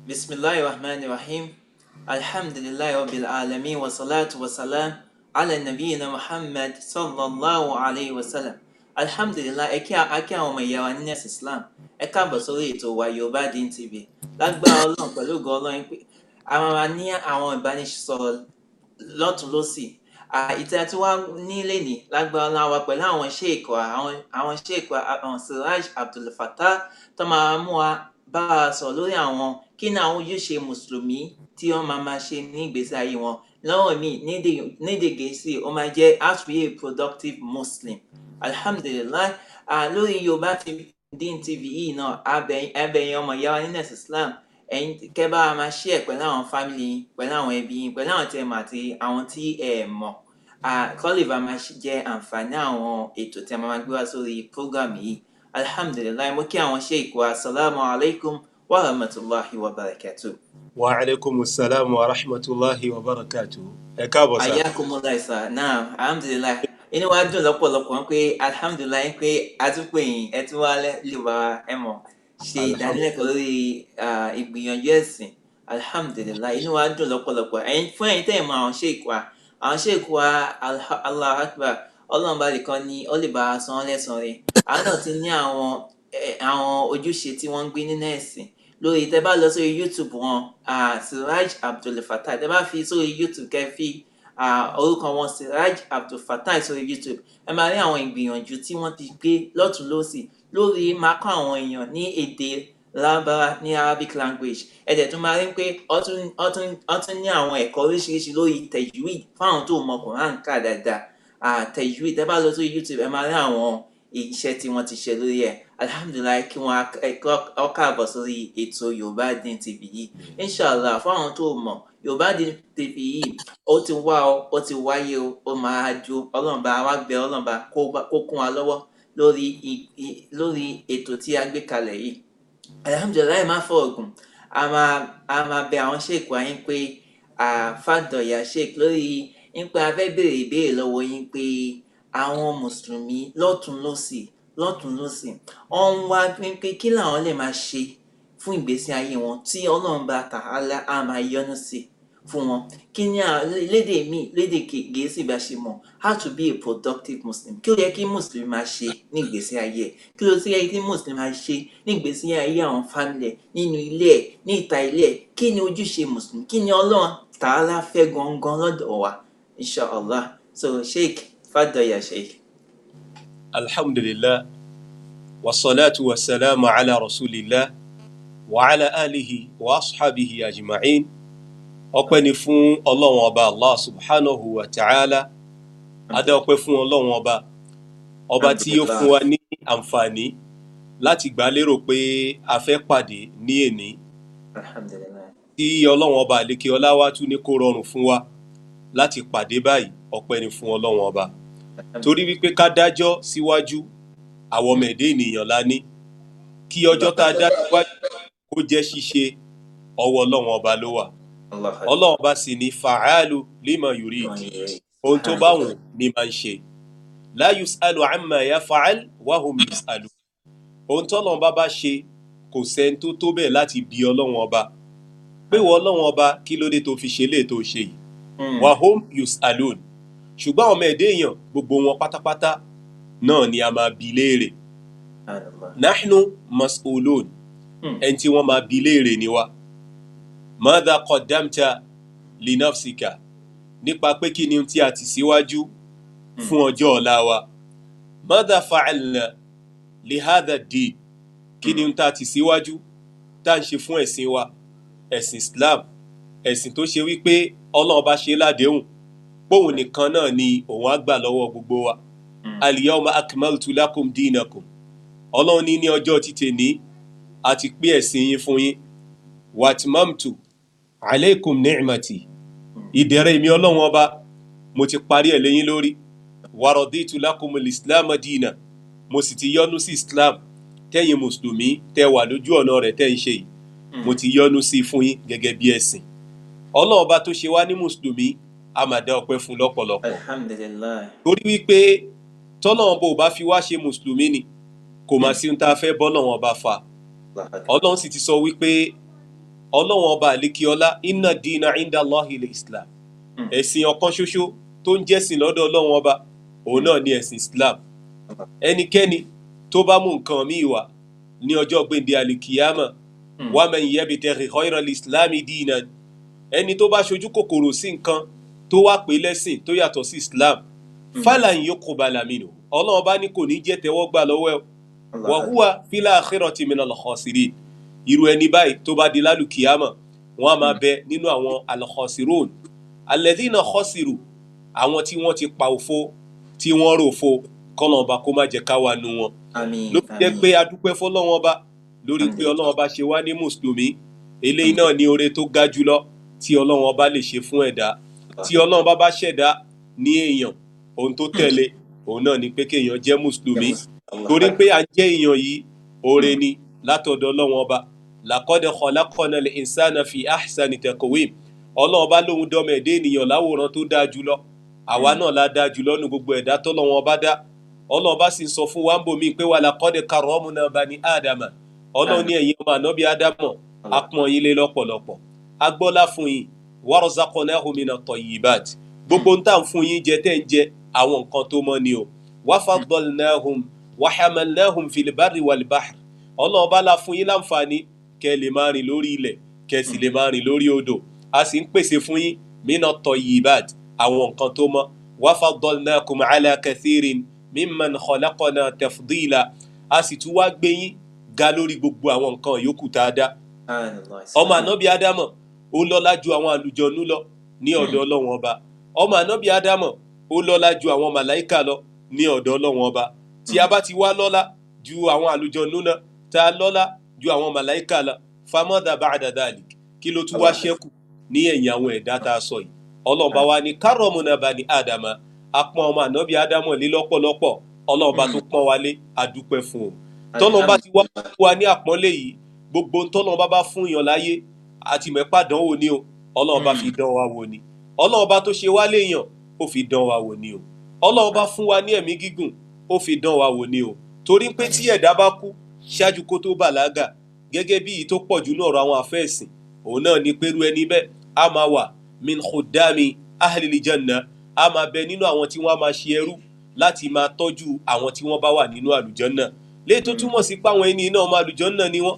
Bismillahir Rahmanir Rahim. Alhamdulillahi Rabbil Alamin wa salatu wa salam ala nabiyyina Muhammad sallallahu alayhi wa sallam. Alhamdulillah, ẹ kí a kí àwọn ọmọ ìyá wa nínú ẹ̀sìn Islam. Ẹ káàbọ̀ sórí ètò wa Yorùbá Deen TV. Lágbára Ọlọ́run, pẹ̀lú ògo Ọlọ́run, pé a máa ní àwọn ìbánisọ̀rọ̀ lọ́tùn lósì. Ìtẹ́ tí wàá nílé ní lágbára Ọlọ́run wa pẹ̀lú àwọn sheik wa, àwọn sheik wa, àwọn Siraj Abdulfatah, tó máa mú wa bá a sọ̀rọ̀ lórí àwọn kí ni àwọn ojúṣe mùsùlùmí tí wọ́n máa máa ṣe ní ìgbésí ayé wọn. Lọ́wọ́ mi nídè Gẹ̀ẹ́sì, ó máa jẹ́ "How to be a productive Muslim". Alhamdulillah, lórí Yorùbá Deen TV yìí náà, abẹ̀yìn ọmọ ìyá wa nínú ẹ̀sìn Islam, ẹ̀yin kẹ́ bá wa máa share pẹ̀lú àwọn family yín, pẹ̀lú àwọn ẹbí yín, pẹ̀lú àwọn tí ẹ mọ̀ àti àwọn tí ẹ mọ̀, kọ́ lè bá máa jẹ àǹfààní àwọn ètò tí a máa gbé wá sórí program yìí. Alhamdulillah, mo kí àwọn sheik wa. Assalamu alaikum wa rahmatulahi wa barakatuh. Wa alaikum salam wa rahmatulahi wa barakatuh. Ẹ káàbọ̀ sá. Ayakumullah sir. Naam, alhamdulillah, inú wa dùn lọ́pọ̀lọpọ̀ pé, alhamdulillah, pé a tún pè yín, ẹ tún wá lè wá ẹ mọ̀ ṣe ìdánilẹ́kọ̀ọ́ lórí ìgbìyànjú ẹ̀sìn. Alhamdulillah, inú wa dùn lọ́pọ̀lọpọ̀. Ẹ̀yin, fún ẹ̀yin tẹ́ ẹ̀ mọ̀ àwọn sheik wa, àwọn sheik wa, Allah akbar, Ọlọ́run bá nìkan ni ó lè bá a san lẹ́san rẹ̀. Àwọn náà ti ní àwọn ojúṣe tí wọ́n ń gbé nínú ẹ̀sìn lórí. Tẹ́ bá lọ sórí YouTube wọn, Siraj Abdulfatah, tẹ́ bá fi sórí YouTube, kẹ́ fi orúkọ wọn Siraj Abdulfatah sórí YouTube, ẹ máa rí àwọn ìgbìyànjú tí wọ́n ti gbé lọ́tùn lósì lórí máa kọ́ àwọn èèyàn ní èdè Lárúbáwá, ní Arabic language. Ẹ dẹ̀ tún máa rí pé ó tún ní àwọn ẹ̀kọ́ oríṣiríṣi lórí tajwid fáwọn tó mọ Quran kà dáadáa. Tajwid, tẹ́ bá lọ sórí YouTube, ẹ máa rí àwọn iṣẹ́ tí wọ́n ti ṣe lórí ẹ̀. Alhamdulillahi, kí wọ́n ọ káàbọ̀ sórí ètò Yorùbá Deen TV yìí. Inshallah, fún àwọn tó mọ̀ Yorùbá Deen TV yìí, ó ti wá o, ó ti wáyé o, ó máa jó. Ọlọ́run bá wa bẹ̀, Ọlọ́run bá kó kún wa lọ́wọ́ lórí ètò tí a gbé kalẹ̀ yìí. Alhamdulillahi, má fọ ògùn, a máa bẹ̀ àwọn sheik wa yín pé fàdọ̀yà sheik lórí nípa a fẹ́ béèrè ìbéèrè lọ́wọ́ yín pé àwọn mùsùlùmí lọ́tùn lósì, lọ́tùn lósì, wọ́n ń wá pé kí làwọn lè máa ṣe fún ìgbésí ayé wọn tí Ọlọ́run bá tàhálà á máa yọ́nú sí fún wọn. Kí ni lédè míì, lédè Gẹ̀ẹ́sì bá ṣe mọ̀, how to be a productive Muslim. Kí ló yẹ kí mùsùlùmí máa ṣe ní ìgbésí ayé ẹ̀? Kí ló yẹ kí mùsùlùmí máa ṣe ní ìgbésí ayé àwọn family ẹ̀, nínú ilé ẹ̀, ní ìta ilé ẹ̀? Kí ni ojúṣe mùsùlùmí? Kí ni Ọlọ́run tàhálà fẹ́ gangan lọ́dọ̀ wa? Inshallah. So sheik, fàdọ̀yà sheik. Alhamdulillah, wasalaatu wasalaamu ala rasulillah wa ala alihi wa ashabihi ajma'in. Ọpẹ́ ni fún Ọlọ́run Ọba Allah subhanahu wa ta'ala. Adá ọpẹ́ fún Ọlọ́run Ọba, ọba tí ó fún wa ní àǹfààní láti gbà lérò pé a fẹ́ pàdé ní èní, tí Ọlọ́run Ọba àlékè ọlá wá tún ní kó rọrùn fún wa láti pàdé báyìí. Ọpẹ́ ni fún Ọlọ́run Ọba, torí wípé ká dájọ́ síwájú, àwọn ọmọ ẹ̀dá ènìyàn la ní kí ọjọ́ tá a dá síwájú kó jẹ́ ṣíṣe, ọwọ́ Ọlọ́run Ọba ló wà. Ọlọ́run Ọba sì ní fa'alu lima yurid, ohun tó bá wù ní máa ń ṣe. La yus'alu amma yaf'al wa hum yus'alu. Ohun tọ́lọ́run bá ṣe, kò sẹ́ni tó tó bẹ́ẹ̀ láti bi Ọlọ́run Ọba pé, wọ́n Ọlọ́run Ọba, kí ló dé tó fi ṣe léè tó ṣe yìí? Wa hum yus'alun. Ṣùgbọ́n àwọn ọmọ ẹ̀dá èèyàn, gbogbo wọn pátápátá náà ni a máa bi léèrè. Nahnu mas'ulun. Ẹni tí wọ́n máa bi léèrè ni wa. Madha qaddamta li nafsika, nípa pé kí ni tí a ti síwájú fún ọjọ́ ọ̀la wa. Madha fa'alna li hadha din, kí ni tá a ti síwájú tá à ń ṣe fún ẹ̀sìn wa, ẹ̀sìn Islam, ẹ̀sìn tó ṣe wípé Ọlọ́run bá ṣe ládéhùn póun nìkan náà ni òun á gbà lọ́wọ́ gbogbo wa. Al-yawma akmaltu lakum dinakum. Ọlọ́run ní ọjọ́ títẹ̀ ní a ti pé ẹ̀sìn yín fún yín. Watmamtu alaykum ni'mati, ìdẹ̀rẹ̀ mi Ọlọ́run Ọba, mo ti parí ẹ̀ lẹ́yìn lórí. Waraditu lakumul islam dina, mo sì ti yọ́nú sí Islam tẹ́yin mùsùlùmí tẹ́ wà lójú ọ̀nà rẹ̀ tẹ́ ń ṣe yìí. Mo ti yọ́nú sí fún yín gẹ́gẹ́ bí ẹ̀sìn. Ọlọ́run Ọba tó ṣe wá ní mùsùlùmí, a máa dá ọpẹ́ fún lọ́pọ̀lọpọ̀. Alhamdulillah. Torí wípé tọ́lọ́run bò bá fi wá ṣe mùsùlùmí ni, kò mà sí ohun tá a fẹ́ bọ́lọ́run Ọba fa. Ọlọ́run sì ti sọ wípé Ọlọ́run ọba àlékiọlá, inna dina inda Allahi islam, ẹ̀sìn ọ̀kan ṣoṣo tó ń jẹ́sìn lọ́dọ̀ Ọlọ́run ọba, òun náà ni ẹ̀sìn Islam. Ẹnikẹ́ni tó bá mú nǹkan míì wá ní ọjọ́ gbèǹde àlìkìyàmà, wa man yabtaghi ghayra al-islami dinan, ẹni tó bá ṣojú kòkòrò sí nǹkan tó wá pè lẹ́sìn tó yàtọ̀ sí Islam, falan yuqbala minhu, Ọlọ́run bá ní kò ní jẹ́ tẹ́wọ́gbà lọ́wọ́ ẹ̀, wa huwa fil akhirati minal khasirin. Irú ẹni báyìí tó bá di lálùkìyàmà, wọ́n á máa bẹ nínú àwọn al-khasirun, alladhina khasiru, àwọn tí wọ́n ti pa òfo, tí wọ́n rò fo, kọ́nà ọba kó má jẹ́ ká wà nù wọn. Ló fi jẹ́ pé a dúpẹ́ fọlọ́wọ́n ọba lórí pé Ọlọ́run ọba ṣe wá ní mùsùlùmí. Eléyìí náà ní oore tó ga jùlọ tí Ọlọ́run ọba lè ṣe fún ẹ̀dá. Tí Ọlọ́run bá bá ṣẹ̀dá ní èèyàn, ohun tó tẹ̀lé òun náà ni pé kéèyàn jẹ́ mùsùlùmí, torí pé à ń jẹ́ èèyàn yìí, oore ni látọ̀dọ̀ Ọlọ́run ọba. Laqad khalaqnal insana fi ahsani taqwim, Ọlọ́run bá lóhun dọ́mọ ẹ̀dá ènìyàn láwòrán tó dáa jùlọ. Àwa náà la dáa jùlọ nu gbogbo ẹ̀dá tọ́lọ́run ọba dá. Ọlọ́run bá sì ń sọ fún wa ń bò mí pé wa laqad karramna bani ádámà, Ọlọ́run ní ẹ̀yin ọmọ ànábì ádámọ̀, a pọ́n yín lé lọ́pọ̀lọpọ̀, a gbọ́lá fún yín, warzaqnahum mina tayyibat, gbogbo ń tà ń fún yín jẹ tẹ́ ń jẹ àwọn nǹkan tó mọ́ ni o, wa faddalnahum wa hamalnahum fil barri wal bahr, Ọlọ́run bá la fún yín láǹfààní kẹ́ lè máa rìn lórí ilẹ̀, kẹ́ sì lè máa rìn lórí odò, a sì ń pèsè fún yín mina tayyibat, àwọn nǹkan tó mọ́, wa faddalnakum ala kathirin mimman khalaqna tafdila, a sì tún wá gbé yín ga lórí gbogbo àwọn nǹkan yòókù tá a dá. Ọmọ ànábì ádámọ̀ ó lọ́lá ju àwọn àlùjọ̀nú lọ ní ọ̀dọ̀ Ọlọ́run ọba. Ọmọ ànábì ádámọ̀ ó lọ́lá ju àwọn màláìkà lọ ní ọ̀dọ̀ Ọlọ́run ọba. Tí a bá ti wá lọ́lá ju àwọn àlùjọ̀nú lọ, tá a lọ́lá ju àwọn màláìkà lọ, famọ́dà ba'da dhalik, kí ló tún wá ṣẹ́kù ní ẹ̀yìn àwọn ẹ̀dá tá a sọ yìí? Ọlọ́run bá wa ní karramna bani ádámà, a pọ́n ọmọ ànábì ádámọ̀ lé lọ́pọ̀lọpọ̀. Ọlọ́run bá tó pọ́n wa lé, a dúpẹ́ fún o. Tọ́lọ́run bá ti wá wa ní àpọ́nlé yìí, gbogbo tọ́lọ́run bá bá fún yàn láyé àti mẹ́pà dánwò ni o, Ọlọ́run bá fi dán wa wò ni. Ọlọ́run bá tó ṣe wá léèyàn, ó fi dán wa wò ni o. Ọlọ́run bá fún wa ní ẹ̀mí gígùn, ó fi dán wa wò ni o. Torí pé tí ẹ̀dá bá kú ṣáájú kó tó bàlágà, gẹ́gẹ́ bí èyí tó pọ̀ jù náà ọ̀rọ̀ àwọn àfẹ́ẹ̀sìn, òun náà ni pẹ̀lú ẹni bẹ́ẹ̀ á máa wà min khuddami ahlil janna, á máa bẹ nínú àwọn tí wọ́n á máa ṣe ẹrú láti máa tọ́jú àwọn tí wọ́n bá wà nínú àlùjánnà. Léyìí tó túmọ̀ sí pé àwọn ẹni náà ọmọ àlùjánnà ni wọ́n.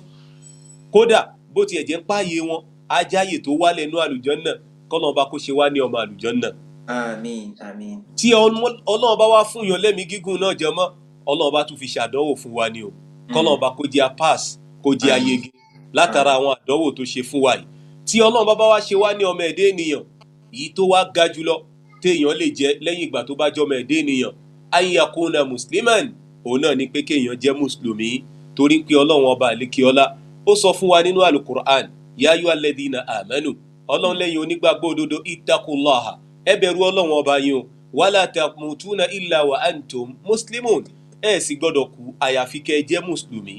Kódà bó tiẹ̀ jẹ́ ń páàyè wọn, ajáyè tó wálẹ̀ nínú àlùjánnà, kọ́nà ọba kó ṣe wá ní ọmọ àlùjánnà. Àmín, àmín. Tí Ọlọ́run bá wá fún yàn lẹ́mìí gígùn náà jẹ mọ́, Ọlọ́run bá tún fi ṣàdánwò fún wa ni o. Kọ́nà ọba kó jẹ́ a pass, kó jẹ́ ayege látara àwọn àdánwò tó ṣe fún wa yìí. Tí Ọlọ́run bá bá wá ṣe wá ní ọmọ ẹ̀dá ènìyàn, èyí tó wá ga jùlọ téèyàn lè jẹ lẹ́yìn ìgbà tó bá jẹ́ ọmọ ẹ̀dá ènìyàn, an yakuna musliman, òun náà ni pé kéèyàn jẹ́ mùsùlùmí. Torí pé Ọlọ́run ọba àlékiọlá ó sọ fún wa nínú alukur'an, ya ayyuhal ladhina amanu, Ọlọ́run lẹ́yìn onígbàgbọ́ òdodo, ittaqullaha, ẹ bẹ̀rù Ọlọ́run ọba yín o, wala tamutuna illa wa antum muslimun, ẹ sì gbọ́dọ̀ kú àyàfi kẹ́ ẹ jẹ́ mùsùlùmí.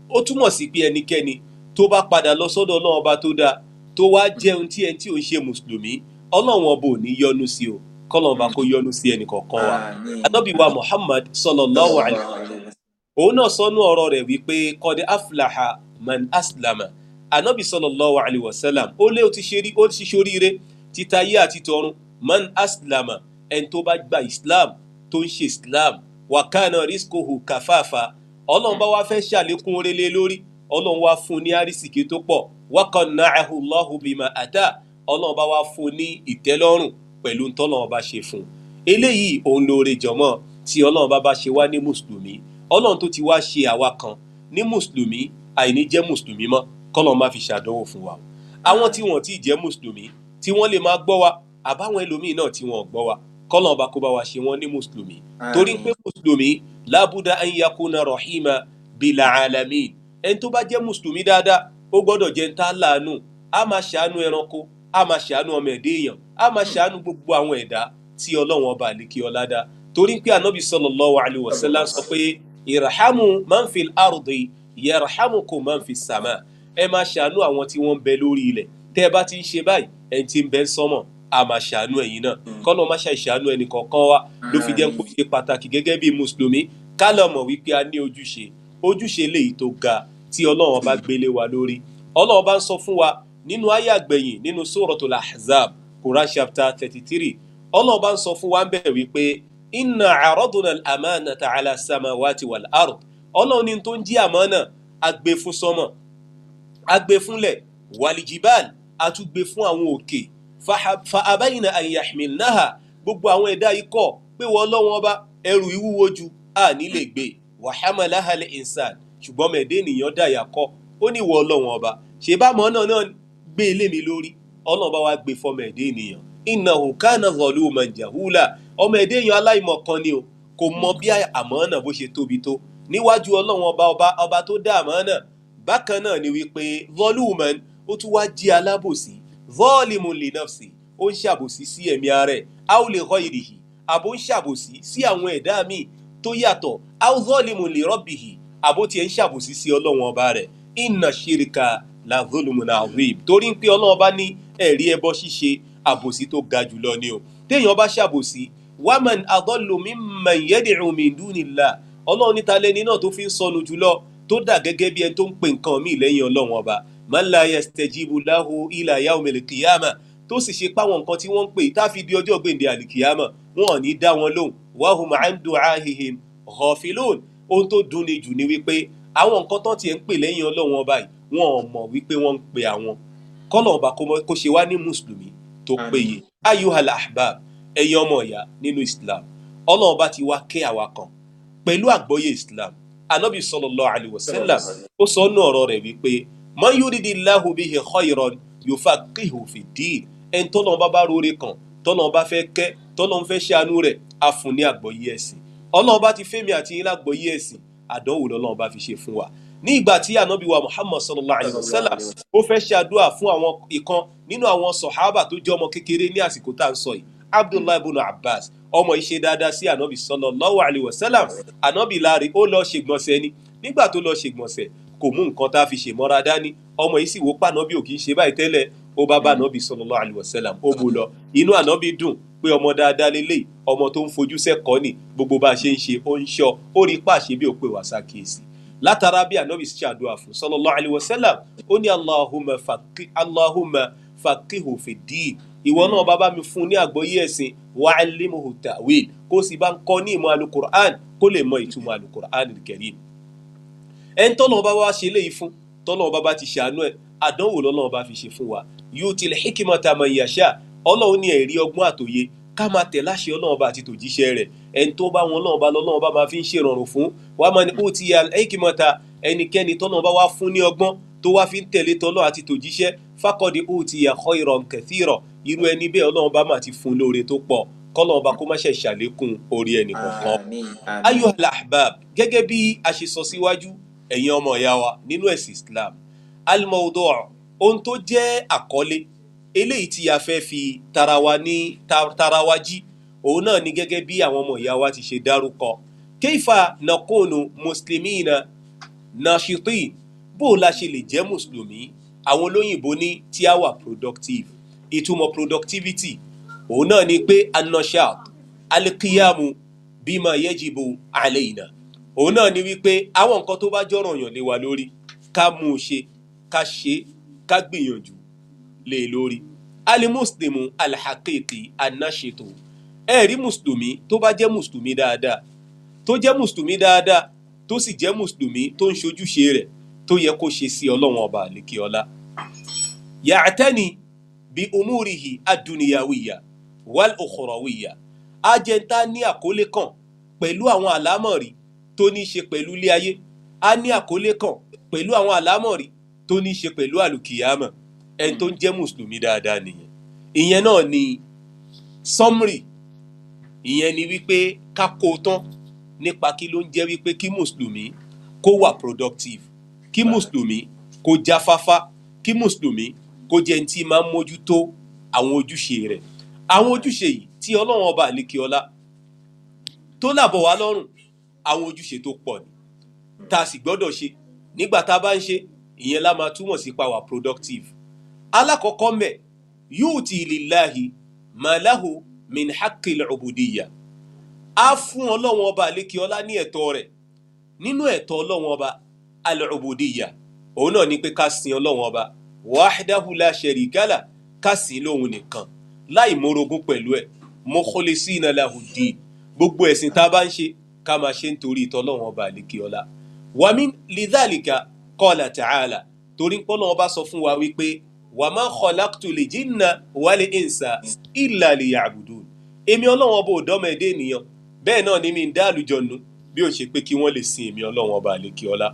Ó túmọ̀ sí pé ẹnikẹ́ni tó bá padà lọ sọ́dọ̀ Ọlọ́run ọba tó dáa, tó wá jẹun tí ẹni tí ò ń ṣe mùsùlùmí, Ọlọ́run ọba ò ní yọ́nú sí o. Kọ́lọ́run ọba kó yọ́nú sí ẹnì kọ̀ọ̀kan wa. Ànábì wa Muhammad sallallahu alayhi wa sallam, òun náà sọnú ọ̀rọ̀ rẹ̀ wípé qad aflaha man aslama. Ànábì sallallahu alayhi wa sallam ó lé ó ti ṣoríire títa yé àti tọ̀run. Man aslama, ẹni tó bá gba Islam, tó ń ṣe Islam, wa kana rizquhu kafafa, Ọlọ́run bá wá fẹ́ ṣàlékún oore lé lórí, Ọlọ́run wá fún un ní àrísìkí tó pọ̀, wa qanna'ahu Allahu bima ata, Ọlọ́run bá wá fún un ní ìtẹ́lọ́rùn pẹ̀lú ntọ́lọ́run bá ṣe fún un. Eléyìí òun lóore jọmọ́ tí Ọlọ́run bá bá ṣe wá ní mùsùlùmí. Ọlọ́run tó ti wá ṣe àwa kan ní mùsùlùmí, àìní jẹ́ mùsùlùmí mọ́, kọ́lọ́run má fi ṣàdánwò fún wa. Àwọn tí wọ́n ti jẹ́ mùsùlùmí tí wọ́n lè máa gbọ́ wa, àbáwọn ẹlòmíì náà tí wọ́n gbọ́ wa, kọ́lọ́run bá kó bá wa ṣe wọ́n ní mùsùlùmí. Torí pé mùsùlùmí lábúdá an yakuna rahima bil alamin, ẹni tó bá jẹ́ mùsùlùmí dáadáa ó gbọ́dọ̀ jẹ́ ń tá láàánú, á máa ṣàánú ẹranko, á máa ṣàánú ọmọ ẹ̀dá èèyàn, á máa ṣàánú gbogbo àwọn ẹ̀dá tí Ọlọ́run ọba àlékè ọlá dá. Torí pé Ànábì sallallahu alaihi wasallam sọ pé irhamu man fil ardi yarhamukum man fis sama, ẹ máa ṣàánú àwọn tí wọ́n ń bẹ lórí ilẹ̀. Tẹ́ ẹ bá ti ń ṣe báyìí, ẹni tí ń bẹ ń sánmọ̀ á máa ṣàánú ẹ̀yin náà. Kọ́nà má ṣe ṣàánú ẹnì kọ̀ọ̀kan wa. Ló fi jẹ́ pé ó ṣe pàtàkì gẹ́gẹ́ bí mùsùlùmí ká lọ mọ̀ wípé a ní ojúṣe, ojúṣe léyìí tó ga tí Ọlọ́run bá gbélé wa lórí. Ọlọ́run bá ń sọ fún wa Nínú àyá gbẹ̀yìn nínú Suratul Ahzab, Quran chapter 33, Ọlọ́run bá ń sọ fún wa ń bẹ̀ wípé inna aradna al-amanata ala samawati wal ard. Ọlọ́run ní tó ń jí àmánà agbé fún sánmọ̀, agbé fúnlẹ̀, walijibal, atúgbé fún àwọn òkè, fa abayna an yahmilnaha. Gbogbo àwọn ẹ̀dá ikọ̀ pé wọ́n Ọlọ́run ọba, ẹrù ìwúwo ju a ní lè gbé. Wa hamalaha al-insan, ṣùgbọ́n mẹ̀dé ènìyàn dàyà kọ́, ó ní ìwọ Ọlọ́run ọba, ṣe bá mọ́ náà náà gbé ilé mi lórí. Ọlọ́run bá wá gbé fọmọ ẹ̀dá ènìyàn. Innahu kana zaluman jahula. Ọmọ ẹ̀dá èèyàn aláìmọ̀kan ni o, kò mọ bí àmánà bó ṣe tóbi tó níwájú Ọlọ́run ọba, ọba tó dá àmánà. Bákan náà ni wípé zaluman, ó tún wá jí alábòsí, zalimun li nafsi, ó ń ṣàbòsí sí ẹ̀mí ara ẹ̀, aw li ghayrihi, àbó ń ṣàbòsí sí àwọn ẹ̀dá míì tó yàtọ̀, aw zalimun li rabbihi, àbó tiẹ̀ ń ṣàbòsí sí Ọlọ́run ọba rẹ̀. Inna shirka la zulmun azim. Torí pé Ọlọ́run ọba ní ẹ̀rí ẹbọ ṣíṣe àbòsí tó ga jùlọ ni o. Téèyàn bá ṣàbòsí, waman adallu mimman yad'u min dunillah, Ọlọ́run níta lẹni náà tó fi ń sọnù jùlọ, tó dà gẹ́gẹ́ bí ẹni tó ń pè nǹkan míì lẹ́yìn Ọlọ́run ọba, man la yastajibu lahu ila yawmil qiyamah, tó sì ṣe páwọn nǹkan tí wọ́n ń pè tá fi di ọjọ́ gbèǹde àlìkìyàmà, wọn ò ní dá wọn lóhùn. Wa hum an du'ahihim ghafilun. Ohun tó dunni jù ni wípé àwọn nǹkan tán tiẹ̀ ń pè lẹ́yìn Ọlọ́run ọba yìí, wọn ò mọ̀ wípé wọ́n ń pe àwọn. Kọ́lọ̀ ọba kó ṣe wá ní mùsùlùmí tó péye. Ayyuhal ahbab, ẹ̀yin ọmọ ìyá nínú Islam, Ọlọ́run ọba ti wá kẹ́ àwa kan pẹ̀lú àgbọ́yé Islam. Anabi sallallahu alayhi wa sallam ó sọ nú ọ̀rọ̀ rẹ̀ wípé man yuridillahu bihi khayran yufaqihu fid-din. Ẹni tọ́lọ́run bá bá rore kan, tọ́lọ́run bá fẹ́ kẹ́, tọ́lọ́run fẹ́ ṣàánú rẹ̀, á fún ní àgbọ́yé ẹ̀sìn. Ọlọ́run bá ti fẹ́mi àti yín lágbọ́yé ẹ̀sìn, àdánwò lọ́lọ́run bá fi ṣe fún wa. Ní ìgbà tí Ànábì wa Muhammad sallallahu alayhi wa sallam ó fẹ́ ṣàdúà fún àwọn ìkan nínú àwọn sọ̀hábà tó jẹ́ ọmọ kékeré ní àsìkò tá à ń sọ yìí, Abdullahi ibn Abbas, ọmọ yìí ṣe dáadáa sí Ànábì sallallahu alayhi wa sallam. Ànábì láre ó lọ ṣègbọ̀nsẹ̀ ni. Nígbà tó lọ ṣègbọ̀nsẹ̀, kò mú nǹkan tá a fi ṣèmọ́ra dání. Ọmọ yìí sì wò pànábì ò kì í ṣe báyìí tẹ́lẹ̀, ó bá bá Ànábì sallallahu alayhi wa sallam, ó mú lọ. Inú Ànábì dùn pé ọmọ dáadáa lélẹ́yìí, ọmọ tó ń fojú sẹ́kọ̀ọ́ ni, gbogbo bá a ṣe ń ṣe ó ń ṣọ́, ó rí pàṣẹ bí ó pè wá sákìyèsí. Látara bí Ànábì ṣàdúrà fún sallallahu alayhi wa sallam, ó ní Allahumma faqihu fid-din, ìwọ náà bá bá mi fún ní àgbọ́yé ẹ̀sìn, wa allimhu ta'wil, kó sì bá ń kọ́ ní ìmọ̀ alukur'an, kó lè mọ ìtumọ̀ alukur'an al-karim. Ẹni tọ́lọ́run bá wá ṣe léyìí fún, tọ́lọ́run bá bá ti ṣàánú ẹ̀, àdánwò lọ́lọ́run bá fi ṣe fún wa. Yu'til hikmata man yasha, Ọlọ́run ní ẹ̀rí ọgbọ́n àtòye ká máa tẹ̀ láṣẹ Ọlọ́run bá àti tòjíṣẹ́ rẹ̀. Ẹni tó bá wọn Ọlọ́run bá lọ́lọ́run bá máa fi ń ṣèrànrùn fún. Wa man utiya al-hikmata, ẹnikẹ́ni tọ́lọ́run bá wá fún ní ọgbọ́n tó wá fi ń tẹ̀lé tọ́lọ́run àti tòjíṣẹ́, faqad utiya khayran kathira, irú ẹni bẹ́ẹ̀ Ọlọ́run bá máa ti fún lóore tó pọ̀. Kọ́lọ́run bá kó má ṣe ṣàlékún orí ẹnì kọ̀ọ̀kan. Ayyuhal ahbab, gẹ́gẹ́ bí a ṣe sọ síwájú, ẹ̀yin ọmọ ìyá wa nínú ẹ̀sìn Islam, al-mawdu', ohun tó jẹ́ àkọlé eléyìí tí a fẹ́ fi tara wa ní tara wa jí, òun náà ni gẹ́gẹ́ bí àwọn ọmọ ìyá wa ti ṣe dárúkọ, kayfa nakunu muslimina nashitin, bó la ṣe lè jẹ́ mùsùlùmí àwọn olóyìnbó ní tí a wà productive. Ìtumọ̀ productivity òun náà ni pé an-nashat al-qiyamu bima yajibu alayna, òun náà ni wípé àwọn nǹkan tó bá jọ̀rọ̀ yàn lé wa lórí ká mú un ṣe, ká ṣe, ká gbìyànjú lé lórí. Alimuslimu alhaqiqi anashitu, ẹ rí mùsùlùmí tó bá jẹ́ mùsùlùmí dáadáa, tó jẹ́ mùsùlùmí dáadáa, tó sì jẹ́ mùsùlùmí tó ń ṣojúṣe rẹ̀ tó yẹ kó ṣe sí Ọlọ́run ọba àlékè ọlá, ya'tani bí umurihi aduniyawiya wal ukhrawiya, ajẹ́ntà ní àkólé kan pẹ̀lú àwọn àlámọ̀rí tó ní í ṣe pẹ̀lú ilé ayé, á ní àkólé kan pẹ̀lú àwọn àlámọ̀rí tó ní í ṣe pẹ̀lú àlùkìyàmọ̀. Ẹni tó ń jẹ́ mùsùlùmí dáadáa nìyẹn. Ìyẹn náà ni summary, ìyẹn ni wípé ká kó tán nípa kí ló ń jẹ́ wípé kí mùsùlùmí kó wà productive, kí mùsùlùmí kó jáfáfá, kí mùsùlùmí kó jẹ́ ẹni tí máa ń mójútó àwọn ojúṣe rẹ̀. Àwọn ojúṣe yìí tí Ọlọ́run ọba àlékè ọlá tó làbọ̀ wá lọ́rùn, àwọn ojúṣe tó pọ̀ ni tá a sì gbọ́dọ̀ ṣe. Nígbà tá a bá ń ṣe ìyẹn la máa túmọ̀ sí pa wà productive. Alákọ̀ọ́kọ́ mẹ́, yu'ti lillahi ma lahu min haqqil ubudiyya, á fún Ọlọ́run ọba àlékè ọlá ní ẹ̀tọ́ rẹ̀. Nínú ẹ̀tọ́ Ọlọ́run ọba al-ubudiyya, òun náà ni pé ká sin Ọlọ́run ọba. Wahdahu la sharika lah, ká sìn lóhun nìkan láì mórogún pẹ̀lú ẹ̀. Mukhlisina lahu ddin, gbogbo ẹ̀sìn tá a bá ń ṣe, ká máa ṣe nítorí tọ́lọ́run ọba àlékè ọlá. Wa min lidhalika qala ta'ala, torí pé Ọlọ́run ọba sọ fún wa wípé wa ma khalaqtul jinna wal insa illa liya'budun. Èmi Ọlọ́run ọba ò dọ́mọ ẹ̀dá ènìyàn, bẹ́ẹ̀ náà ni mi ń dá àlùjọ̀nù bí ó ṣe pé kí wọ́n lè sin èmi Ọlọ́run ọba àlékè ọlá.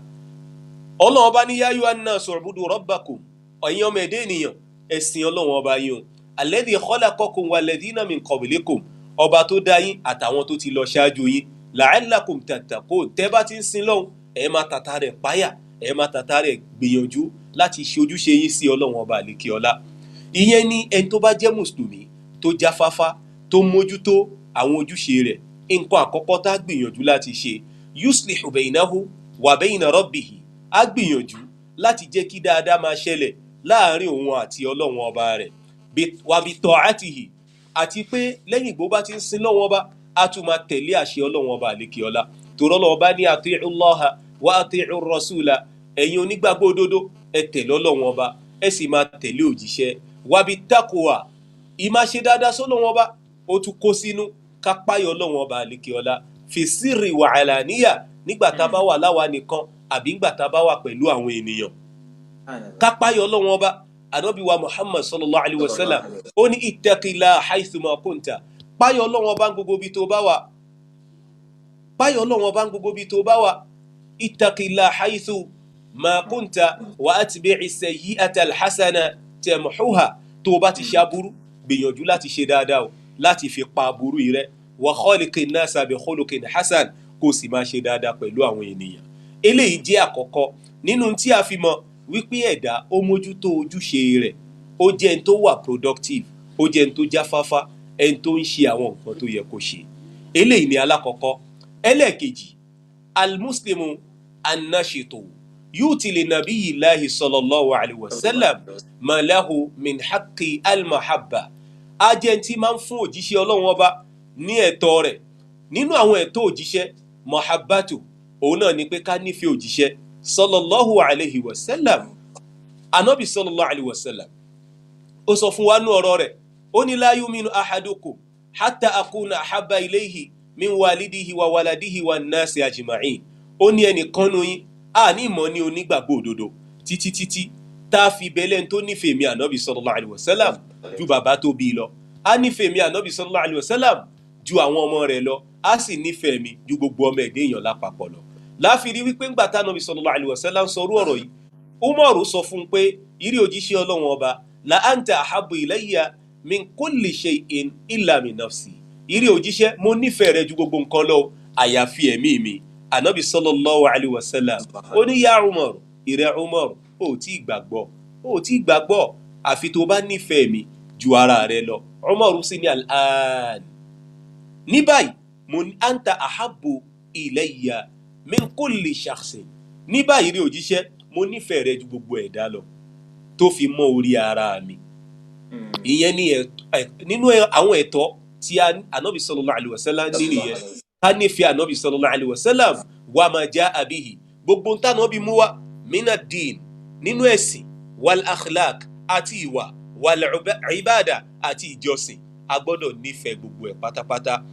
Ọlọ́run ọba ní ya ayyuhan nasu u'budu rabbakum, ẹ̀yin ọmọ ẹ̀dá ènìyàn, ẹ sìn Ọlọ́run ọba yín o, alladhi khalaqakum walladhina min qablikum, ọba tó dá yín àtàwọn tó ti lọ ṣáájú yín, la'allakum tattaqun. Tẹ́ bá ti ń sin lọ́hùn, ẹ máa tàta rẹ̀ páyà, ẹ máa tàta rẹ̀ gbìyànjú láti ṣe ojúṣe yín sí Ọlọ́run ọba àlékè ọlá. Ìyẹn ni ẹni tó bá jẹ́ mùsùlùmí tó jáfáfá, tó mójútó àwọn ojúṣe rẹ̀, nǹkan àkọ́kọ́ tá a gbìyànjú láti ṣe, yuslihu bainahu wa baina rabbihi, á gbìyànjú láti jẹ́ kí dáadáa máa ṣẹlẹ̀ láàrin òun àti Ọlọ́run ọba rẹ̀, wa bi ta'atihi, àti pé lẹ́yìn ìgbó bá ti ń sin lọ́wọ́n ọba, á tún máa tẹ̀lé àṣẹ Ọlọ́run ọba àlékè ọlá. Torí Ọlọ́run ọba ní ati'u Allaha wa ati'u rasula, ẹ̀yin onígbàgbọ́ òdodo, ẹ tẹ̀lé Ọlọ́run ọba, ẹ sì máa tẹ̀lé òjíṣẹ́. Wa bi taqwa, ìmá ṣe dáadáa sọ́lọ́run ọba, ó tún kó sínú kápáyọ̀ Ọlọ́run ọba àlékè ọlá, fi sirri wa alaniya, nígbà tá a bá wà láwa nìkan àbí nígbà tá a bá wà pẹ̀lú àwọn ènìyàn. Kápáyọ̀ Ọlọ́run ọba. Ànábì wa Muhammad sallallahu alayhi wa sallam ó ní ittaqillah haythuma kunta, páyọ̀ Ọlọ́run ọba ń gbogbo ibi tó bá wà, páyọ̀ Ọlọ́run ọba ń gbogbo ibi tó bá wà, ittaqillah haythuma kunta wa atbi'i sayyi'ata alhasana tamhuha. Tó o bá ti ṣe aburú, gbìyànjú láti ṣe dáadáa o, láti fi pa aburú yìí rẹ́. Wa khaliqin nasa bi khuluqin hasan, kó o sì máa ṣe dáadáa pẹ̀lú àwọn ènìyàn. Eléyìí jẹ́ àkọ́kọ́ nínú tí a fi mọ̀ wípé ẹ̀dá ó mójútó ojúṣe rẹ̀, ó jẹ́ ẹni tó wà productive, ó jẹ́ ẹni tó jáfáfá, ẹni tó ń ṣe àwọn nǹkan tó yẹ kó ṣe. Eléyìí ni alákọ̀ọ́kọ́. Ẹlẹ́ẹ̀kejì, almuslimu annashitu yuti li nabiyillahi sallallahu alayhi wa sallam ma lahu min haqqi almahabba. Á jẹ́ ẹni tí máa ń fún òjíṣẹ́ Ọlọ́run ọba ní ẹ̀tọ́ rẹ̀. Nínú àwọn ẹ̀tọ́ òjíṣẹ́, mahabbatu, òun náà ni pé ká nífẹ̀ẹ́ òjíṣẹ́ sallallahu alayhi wa sallam. Anabi sallallahu alayhi wa sallam ó sọ fún wa nú ọ̀rọ̀ rẹ̀, ó ní la yuminu ahadukum hatta akuna ahabba ilayhi min walidihi wa waladihi wa nasi ajma'in. Ó ní ẹnìkan nu yín a ní ìmọ̀ ní onígbàgbọ́ òdodo títí títí tá a fi bẹ́lẹ̀ tó nífẹ̀ẹ́ mi anabi sallallahu alayhi wa sallam ju bàbá tó bí lọ, a nífẹ̀ẹ́ mi anabi sallallahu alayhi wa sallam ju àwọn ọmọ rẹ̀ lọ, a sì nífẹ̀ẹ́ mi ju gbogbo ọmọ ẹ̀dẹ́ èèyàn lápapọ̀ lọ. Láfi rí wípé ńgbà tá Ànábì sallallahu alaihi wasallam ń sọrú ọ̀rọ̀ yìí, Umaru sọ fún un pé ìrí òjíṣẹ́ Ọlọ́run ọba, la anta ahabbu ilayya min kulli shay'in illa min nafsi. Ìrí òjíṣẹ́, mo nífẹ̀ẹ́ rẹ ju gbogbo nǹkan lọ, àyàfi ẹ̀mí mi. Ànábì sallallahu alaihi wasallam ó ní ya Umaru, ìrẹ́ Umaru, ó tí ì gbàgbọ́, ó tí ì gbàgbọ́, àfi tó bá nífẹ̀ẹ́ mi ju ara rẹ lọ. Umaru sì ní al-an, ní báyìí mo ní anta ahabbu ilayya min kulli shakhsin, ní báyìí rí òjíṣẹ́, mo nífẹ̀ẹ́ rẹ ju gbogbo ẹ̀dá lọ, tó fi mọ́ orí ara mi. Ìyẹn ni nínú àwọn ẹ̀tọ́ tí Ànábì sallallahu alaihi wasallam ní nìyẹn, ká nífẹ̀ẹ́ Ànábì sallallahu alaihi wasallam wa ma jaa bihi, gbogbo ń tànábì mú wá mina din, nínú ẹ̀sìn, wal akhlaq, àti ìwà, wal ibada, àti ìjọsìn, a gbọ́dọ̀ nífẹ̀ẹ́ gbogbo ẹ̀ pátápátá.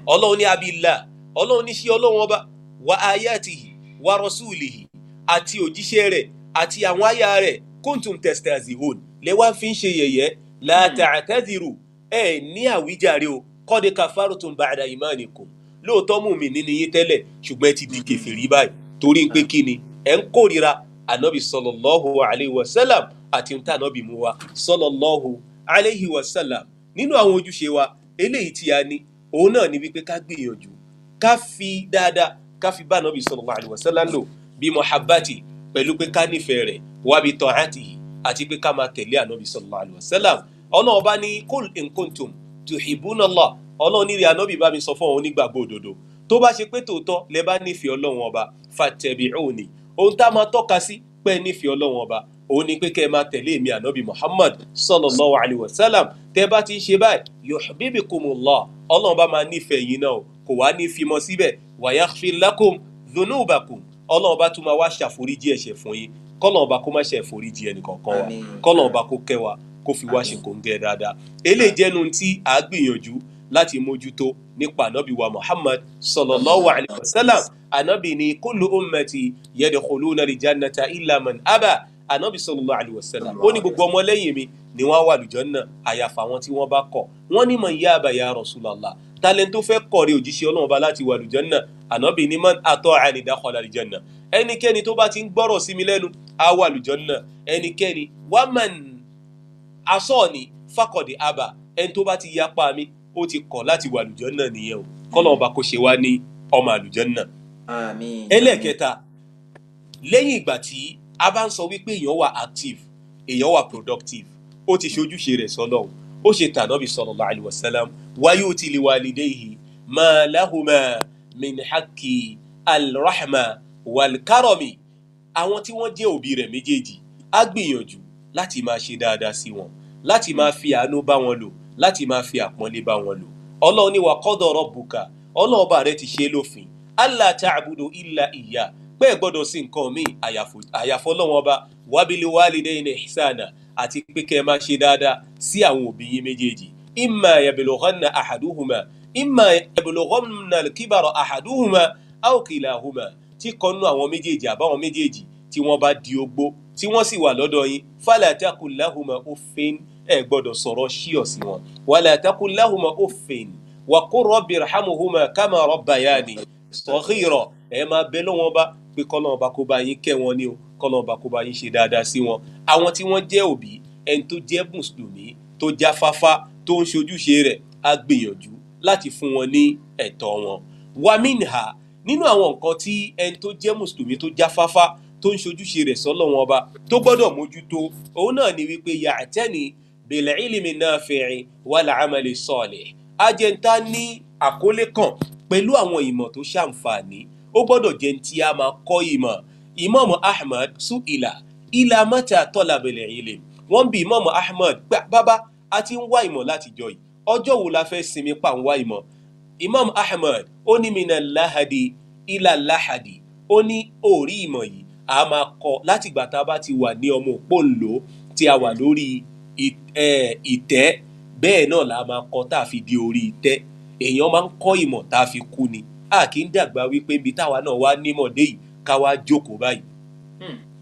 Ọlọ́run ní abillah, Ọlọ́run ní ṣe Ọlọ́run ọba, wa ayatihi wa rasulihi, àti òjíṣẹ́ rẹ̀ àti àwọn àyà rẹ̀, kuntum tastahzi'un, lẹ wá fi ń ṣe yẹ̀yẹ́, la ta'tadhiru, ẹ ní àwíjàre o, qad kafartum ba'da imanikum. Lóòótọ́ mùmínì ni yín tẹ́lẹ̀, ṣùgbọ́n ẹ ti di kèfèrí báyìí, torí pé kí ni ẹ ń kórira Ànábì sallallahu alayhi wa sallam àti ń tànábì mú wa sallallahu alayhi wa sallam. Nínú àwọn ojúṣe wa eléyìí tí a ní, òun náà ni wípé ká gbìyànjú ká fi dáadáa ká fi bá Ànábì sallallahu alaihi wasallam lò, bí muhabbati, pẹ̀lú pé ká nífẹ̀ẹ́ rẹ̀, wa bi ta'atihi, àti pé ká máa tẹ̀lé Ànábì sallallahu alaihi wasallam. Ọlọ́run bá ní kul in kuntum tuhibbuna Allah, Ọlọ́run ní rí Ànábì bá mi sọ fún àwọn onígbàgbọ́ òdodo, tó bá ṣe pé tòótọ́ lẹ bá nífẹ̀ẹ́ Ọlọ́run ọba, fattabi'uni, ohun tá a máa tọ́ka sí pé nífẹ̀ẹ́ Ọlọ́run ọba, òun ni pé kẹ́ ẹ máa tẹ̀lé èmi Ànábì Muhammad sallallahu alaihi wasallam. Tẹ́ bá ti ń ṣe báyìí, yuhbibkumullah, Ọlọ́run bá máa nífẹ̀ẹ́ yín náà, kò wá ní fimọ́ síbẹ̀, wa yaghfir lakum dhunubakum, Ọlọ́run bá tún máa wá ṣàforíjì ẹ̀ṣẹ̀ fún yín. Kọ́lọ́run bá kó má ṣe foríjì ẹnì kọ̀ọ̀kan wa. Àmín. Kọ́lọ́run bá kó kẹ́ wa, kó fi wá ṣe kòńgẹ́ dáadáa. Eléyìí jẹ́nu tí a gbìyànjú láti mójútó nípa ànábì wa Muhammad sallallahu alayhi wa sallam. Ànábì ní kullu ummati yadkhuluna al-jannata illa man aba. Ànábì sallallahu alayhi wa sallam ó ní gbogbo ọmọlẹ́yìn mi ni wọ́n wà lùjánnà àyàfà àwọn tí wọ́n bá kọ̀. Wọ́n ní man yaba ya Rasulallah, talent tó fẹ́ kọ̀ rí òjíṣẹ́ Ọlọ́run bá láti wà lùjánnà. Ànábì ní man ata'ani dakhala al-janna, ẹnikẹ́ni tó bá ti ń gbọ́rọ̀ sí mi lẹ́nu á wà lùjánnà. Ẹnikẹ́ni wa man asọ́ọ̀ni faqad aba, ẹni tó bá ti yapa mi ó ti kọ̀ láti wà lùjánnà nìyẹn o. Kọ́lọ́run ọba kó ṣe wá ní ọmọ àlùjánnà. Àmín. Ẹlẹ́ẹ̀kẹta, lẹ́yìn ìgbà tí a bá ń sọ wípé èèyàn wà active, èèyàn wà productive, ó ti ṣojúṣe rẹ̀ sọ́lọ́hun, ó ṣe tànàbí sallallahu alaihi wasallam, wa yu'ti liwalidayhi ma lahuma min haqqi alrahma walkarami. Àwọn tí wọ́n jẹ́ òbí rẹ̀ méjèèjì á gbìyànjú láti máa ṣe dáadáa sí wọn, láti máa fi àánú bá wọn lò, láti máa fi àpọ́nlé bá wọn lò. Ọlọ́run ní wa qada rabbuka, Ọlọ́run ọba rẹ̀ ti ṣe lófin, alla ta'budu illa iya, pé ẹ gbọ́dọ̀ sí nǹkan míì àyàfọ́ Ọlọ́run ọba, wabil walidayni ihsana, àti pé kẹ́ ẹ máa ṣe dáadáa sí àwọn òbí yín méjèèjì. Imma yablughanna ahaduhuma, imma yablughanna al-kibara ahaduhuma aw kilahuma, tí kan nú àwọn méjèèjì àbáwọn méjèèjì tí wọ́n bá di ogbó tí wọ́n sì wà lọ́dọ̀ yín, fala taqul lahuma uffin, ẹ gbọ́dọ̀ sọ̀rọ̀ ṣíọ̀ sí wọn, wala taqul lahuma uffin wa qur rabbi irhamhuma kama rabbayani saghira. Ẹ máa bẹ lọ́wọ́n bá pé kọ́lọ́n bá kó bá yín kẹ́ wọn ní o, kọ́lọ́n bá kó bá yín ṣe dáadáa sí wọn. Àwọn tí wọ́n jẹ́ òbí, ẹni tó jẹ́ mùsùlùmí tó jáfáfá tó ń ṣojúṣe rẹ̀ á gbìyànjú láti fún wọn ní ẹ̀tọ́ wọn. Wa minha, nínú àwọn nǹkan tí ẹni tó jẹ́ mùsùlùmí tó jáfáfá tó ń ṣojúṣe rẹ̀ sọ́lọ́run ọba tó gbọ́dọ̀ mójútó, òun náà ni wípé ya'tani bil ilmi nafi'i wal amali salih. Ajẹ́ntá ní àkólé kan pẹ̀lú àwọn ìmọ̀ tó ṣàǹfààní, ó gbọ́dọ̀ jẹ́ tí a máa kọ́ ìmọ̀. Imam Ahmad su'ila ila mata talabul ilm. Wọ́n bi Imam Ahmad pé bàbá a ti ń wá ìmọ̀ látijọ́ yìí, ọjọ́ wo la fẹ́ sinmi pa ń wá ìmọ̀? Imam Ahmad ó ní mina lahadi ila lahadi, ó ní òórí ìmọ̀ yìí a máa kọ́ látìgbà tá a bá ti wà ní ọmọ òpóǹlò tí a wà lórí ìtẹ́, bẹ́ẹ̀ náà la máa kọ́ tá a fi di orí ìtẹ́. Èèyàn máa ń kọ́ ìmọ̀ tá a fi kú ni, a kì í dàgbà wípé ibi táwa náà wá nímọ̀ dé yìí ká wá jókòó báyìí.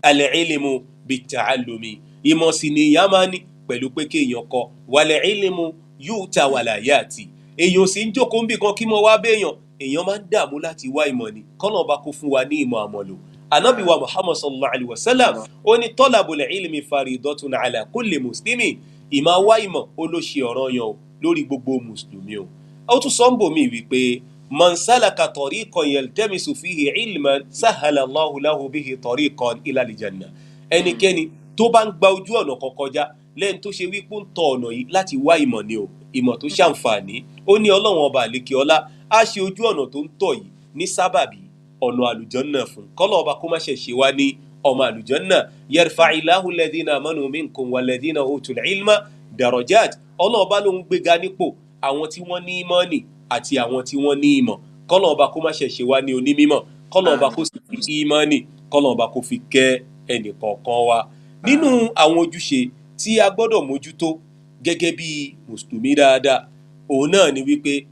Al-ilmu bit-ta'allumi, ìmọ̀ sì ni èèyàn máa ní pẹ̀lú pé kéèyàn kọ́. Wal-ilmu yu'ta wala ya'ti, èèyàn sì ń jókòó níbì kan kí mọ́ wá béèyàn, èèyàn máa ń dààmú láti wá ìmọ̀ ni. Kọ́nà ọba kó fún wa ní ìmọ̀ àmọ̀lò. Ànábì wa Muhammad sallallahu alayhi wa sallam ó ní talabul ilmi faridatun ala kulli muslimin, ìmọ̀ wá ìmọ̀ ó ló ṣe ọ̀ranyàn o lórí gbogbo mùsùlùmí o. Ó tún sọ ń bò mí wípé man salaka tariqan yaltamisu fihi ilman sahala Allahu lahu bihi tariqan ila al-janna. Ẹnikẹ́ni tó bá ń gba ojú ọ̀nà kan kọjá lẹ́yìn tó ṣe wípé ń tọ ọ̀nà yìí láti wá ìmọ̀ ni o, ìmọ̀ tó ṣàǹfààní, ó ní Ọlọ́run ọba àlékè ọlá á ṣe ojú ọ̀nà tó ń tọ̀ yìí ní sábàbí ọ̀nà àlùjànnà fún. Kọ́lọ́run ọba kó má ṣe ṣe wá ní ọmọ àlùjànnà. Yarfa'illahu alladhina amanu minkum walladhina utul ilma darajat. Ọlọ́run ọba ló ń gbéga nípò àwọn tí wọ́n ní ìmọ̀ọ́nì àti àwọn tí wọ́n ní ìmọ̀. Kọ́lọ́run ọba kó má ṣe ṣe wá ní onímọ̀. Kọ́lọ́run ọba kó sì fi ìmọ̀ọ́nì, kọ́lọ́run ọba kó fi kẹ́ ẹnì kọ̀ọ̀kan wa. Nínú àwọn ojúṣe tí a gbọ́dọ̀ mójútó gẹ́gẹ́ bí mùsùlùmí dáadáa, òun náà ni wípé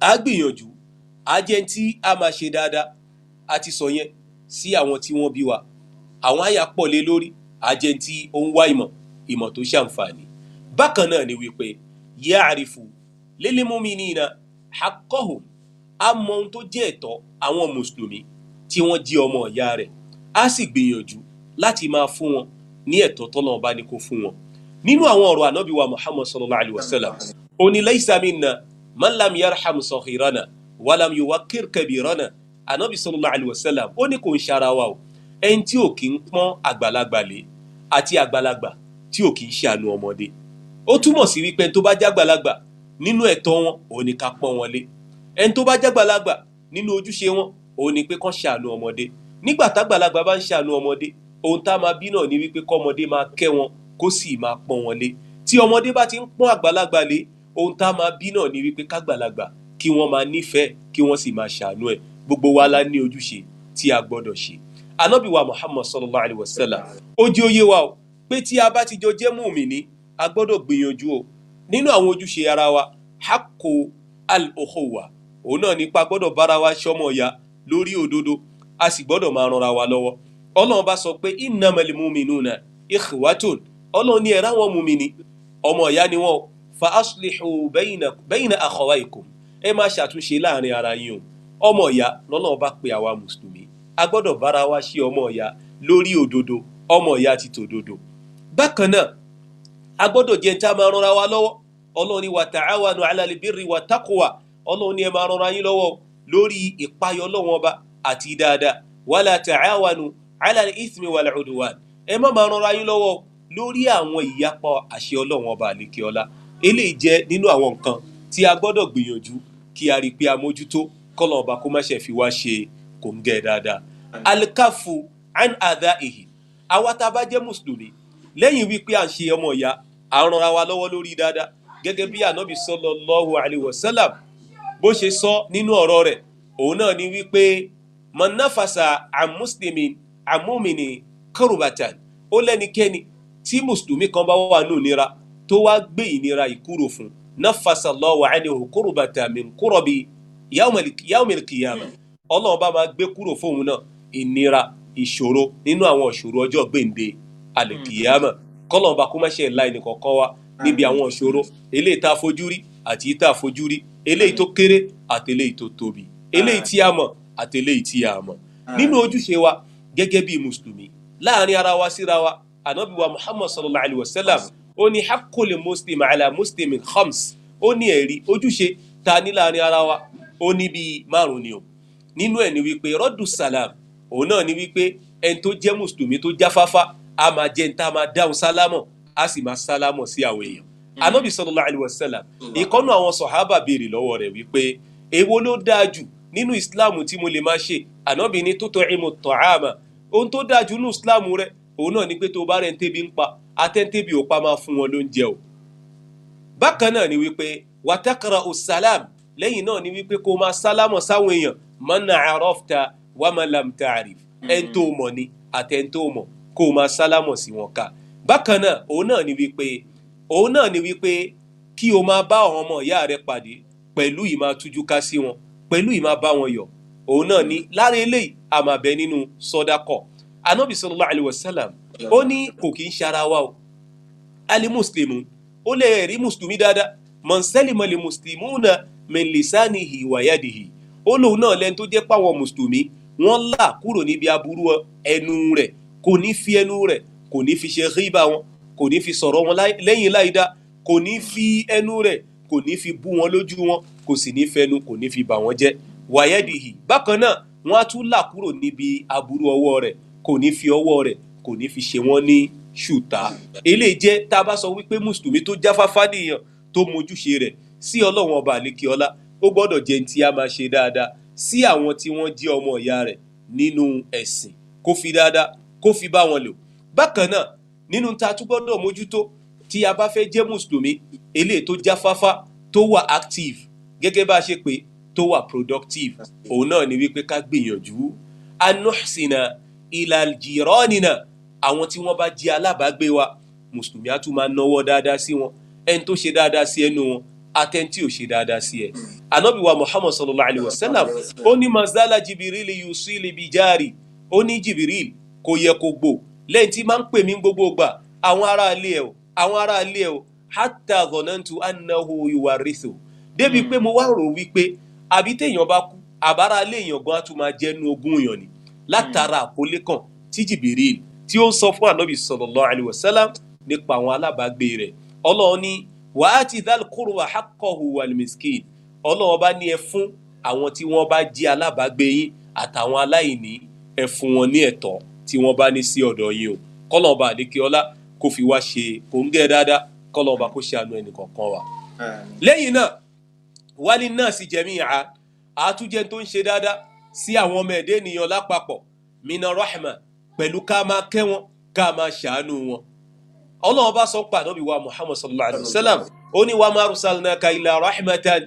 a gbìyànjú a jẹ́ tí a máa ṣe dáadáa, a ti sọ yẹn sí àwọn tí wọ́n bí wa, àwọn àyà pọ̀ lé lórí, a jẹ́ tí ó ń wá ìmọ̀, ìmọ̀ tó ṣàǹfààní. Bákan náà ni wípé ya'rifu lil mu'minina haqqahum, a mọ ohun tó jẹ́ ẹ̀tọ́ àwọn mùsùlùmí tí wọ́n jí ọmọ ìyá rẹ̀, a sì gbìyànjú láti máa fún wọn ní ẹ̀tọ́ tọ́lọ́run bá ní kó fún wọn. Nínú àwọn ọ̀rọ̀ ànábì wa Muhammad sallallahu alayhi wa sallam, ó ní laysa minna man lam yarham saghirana wa lam yuwaqqir kabirana. Ànábì sallallahu alayhi wa sallam ó ní kò ń ṣara wa o, ẹni tí ò kí ń pọ́n àgbàlagbà lé àti àgbàlagbà tí ò kí ń ṣàánú ọmọdé. Ó túmọ̀ sí wípé ẹni tó bá jágbàlagbà nínú ẹ̀tọ́ wọn òun ni ká pọ́n wọn lé, ẹni tó bá jágbàlagbà nínú ojúṣe wọn òun ni pé kán ṣàánú ọmọdé. Nígbà tágbàlagbà bá ń ṣàánú ọmọdé, ohun tá a máa bí náà ni wípé kọ́mọdé máa kẹ́ wọn kó sì máa pọ́n wọn lé. Tí ọmọdé bá ti ń pọ́n àgbàlagbà lé, ohun tá a máa bí náà ni wípé kágbàlagbà kí wọ́n máa nífẹ̀ẹ́ kí wọ́n sì máa ṣàánú ẹ̀. Gbogbo wa la ní ojúṣe tí a gbọ́dọ̀ ṣe. Ànábì wa Muhammad sallallahu alayhi wa sallam, ó jẹ́ ó yé wa o pé tí a bá ti jọ jẹ́ mùmíní, a gbọ́dọ̀ gbìyànjú o nínú àwọn ojúṣe ara wa. Haqqu al-ukhuwa, òun náà nípa gbọ́dọ̀ bára wa ṣọmọ ìyá lórí òdodo, a sì gbọ́dọ̀ máa ranra wa lọ́wọ́. Ọlọ́run bá sọ pé innamal mu'minuna ikhwatun, Ọlọ́run ní ẹ̀rá wọn mùmíní, ọmọ ìyá ni wọn, fa aslihu bayna akhawaykum, ẹ máa ṣàtúnṣe láàrin ara yín o. Ọmọ ìyá lọ́lọ́run bá pe àwa mùsùlùmí, a gbọ́dọ̀ bára wa ṣe ọmọ ìyá lórí òdodo, ọmọ ìyá ti tòdodo. Bákan náà, a gbọ́dọ̀ jẹ́ tá a máa ranra wa lọ́wọ́. Ọlọ́run ní wa ta'awanu 'ala al-birri wa taqwa, Ọlọ́run ní ẹ máa ranra yín lọ́wọ́ lórí ìpayọ̀ Ọlọ́run ọba àti dáadáa. Wala ta'awanu 'ala al-ithmi wal-'udwan, ẹ má máa ranra yín lọ́wọ́ lórí àwọn ìyapa àṣẹ Ọlọ́run ọba àlékeọlá. Eléyìí jẹ́ nínú àwọn nǹkan tí a gbọ́dọ̀ gbìyànjú kí a rí i pé a mójútó, kọ́lọ̀ ọba kó má ṣe fi wá ṣe kòńgẹ́ dáadáa. Alikafu an adaihi, àwa tá a bá jẹ́ mùsùlùmí, lẹ́yìn wípé à ń ṣe ọmọ ìyá, à ń ranra wa lọ́wọ́ lórí dáadáa, gẹ́gẹ́ bí ànábì sallallahu alayhi wa sallam bó ṣe sọ nínú ọ̀rọ̀ rẹ̀, òun náà ni wípé man nafasa an muslimin an mu'mini kurbatan, ó lẹ́nikẹ́ni tí mùsùlùmí kan bá wà nù nira tó wá gbé ìnira ìkúrò fún, nafasa Allahu anhu kurbatan min kurabi yawmil qiyamah, Ọlọ́run bá máa gbé kúrò fóun náà ìnira ìṣòro nínú àwọn ìṣòro ọjọ́ gbèǹde àlèkìyàmà. Kọ́lọ́run bá kó má ṣe láì nìkọ̀ọ̀kan wa níbi àwọn ìṣòro eléyìí tá a fojú rí àti tá a fojú rí, eléyìí tó kéré àti eléyìí tó tóbi, eléyìí tí a mọ̀ àti eléyìí tí a mọ̀. Nínú ojúṣe wa gẹ́gẹ́ bí mùsùlùmí láàrin ara wa síra wa, ànábì wa Muhammad sallallahu alayhi wa sallam ó ní haqqul muslim ala muslimin khams, ó ní ẹ̀rí ojúṣe ta ní láàrin ara wa ó ní bíi márùn ni o. Nínú ẹ̀ ni wípé rọ́dù salam, òun náà ni wípé ẹni tó jẹ́ mùsùlùmí tó jáfáfá a máa jẹ́ ní tá a máa dáhùn sálámọ̀, a sì máa sálámọ̀ sí àwọn èèyàn. Ànábì sallallahu alayhi wa sallam, ìkọ́nù àwọn sọ̀hábà béèrè lọ́wọ́ rẹ̀ wípé èwo ló dáa jù nínú ìsìláàmù tí mo lè máa ṣe? Ànábì ní tut'imu ta'ama, ohun tó dáa jù nínú ìsìláàmù rẹ̀ òun náà ni pé tó bá rẹ̀ ń tẹ́bi ń pa atẹ́ńtẹ́bi ò pa máa fún wọn lóúnjẹ o. Bákan náà ni wípé wa taqra'u salam, lẹ́yìn náà ni wípé kó máa sálámọ̀ sáwọn èèyàn, man arafta wa man lam ta'rif, ẹni tó mọ̀ ni àtẹni tó mọ̀, kó máa sálámọ̀ sí wọn ká. Bákan náà òun náà ni wípé kí o máa bá àwọn ọmọ ìyá rẹ pàdé pẹ̀lú ìmáa tújú ká sí wọn, pẹ̀lú ìmáa bá wọn yọ̀. Òun náà ni lára eléyìí a máa bẹ nínú sọ́dákọ̀. Ànábì sallallahu alayhi wa sallam ó ní kò kí ń ṣara wa o, ali muslimu, ó lè rí mùsùlùmí dáadáa, man salima li muslimuna min lisanihi wa yadihi, ó lóun náà lẹ́ni tó jẹ́ páwọn mùsùlùmí wọ́n là kúrò níbi aburú ẹnu rẹ̀, kò ní fi ẹnu rẹ̀, kò ní fi ṣe ghíbà wọn, kò ní fi sọ̀rọ̀ wọn lẹ́yìn láìda, kò ní fi ẹnu rẹ̀, kò ní fi bú wọn lójú wọn, kò sì ní fẹnu, kò ní fi bà wọ́n jẹ́. Wàyẹ́dìhì, bákan náà wọ́n á tún là kúrò níbi aburú ọwọ́ rẹ̀, kò ní fi ọwọ́ rẹ̀, kò ní fi ṣe wọ́n ní ṣùtá. Eléyìí jẹ́ tá a bá sọ wípé mùsùlùmí tó jáfáfá nìyàn tó mojúṣe rẹ̀ sí Ọlọ́run ọba àlékiọlá, ó gbọ́dọ̀ jẹ́ ní tí a máa ṣe dáadáa sí àwọn tí wọ́n jẹ́ ọmọ ìyá rẹ̀ nínú ẹ̀sìn, kó fi dáadáa kó fi bá wọn lò. Bákan náà nínú ta tún gbọ́dọ̀ mójútó tí a bá fẹ́ jẹ́ mùsùlùmí eléyìí tó jáfáfá, tó wà active gẹ́gẹ́ bá a ṣe pé tó wà productive, òun náà ni wípé ká gbìyànjú anuhsina ilal jiranina, àwọn tí wọ́n bá jẹ́ alábàágbé wa, mùsùlùmí á tún máa náwó dáadáa sí wọn, ẹni tó ṣe dáadáa sí ẹnu wọn àtẹni tí ò ṣe dáadáa sí ẹ. Ànábì wa Muhammad sallallahu alayhi wa sallam ó ní mazala jibiril yusili bijari, ó ní jibiril kò yẹ kó gbò lẹ́yìn tí máa ń pè mí gbogbo gbà, àwọn ará ilé ẹ o, àwọn ará ilé ẹ o, hatta dhanantu annahu yuwarithu, débi pé mo wá rò wípé àbí téèyàn bá kú àbára ilé èèyàn gan á tún máa jẹ́nu ogún èèyàn ni, látara àkọlé kan tí jibiril tí ó ń sọ fún Ànábì sallallahu alayhi wa sallam nípa àwọn alábàágbé rẹ̀. Ọlọ́run ní wa ati dhal qurba haqqahu wal miskin, Ọlọ́run bá ní ẹ fún àwọn tí wọ́n bá jẹ́ alábàágbé yín àtàwọn aláìní, ẹ fún wọn ní ẹ̀tọ́ tí wọ́n bá ní sí ọ̀dọ̀ yín o. Kọ́lọ́n bá àlékiọlá kó fi wá ṣe kòńgẹ́ dáadáa, kọ́lọ́n bá kó ṣe àánú ẹnì kọ̀ọ̀kan wa. Lẹ́yìn náà wálé náà sì jẹ̀mí àtúnjẹ tó ń ṣe dáadáa sí àwọn ọmọ ẹ̀dẹ́ ènìyàn lápapọ̀, mina rahma, pẹ̀lú ká máa kẹ́ wọn, ká máa ṣàánú wọn. Ọlọ́run bá sọ pa Ànábì wa Muhammad sallallahu alayhi wa sallam ó ní wa ma arsalnaka illa rahmatan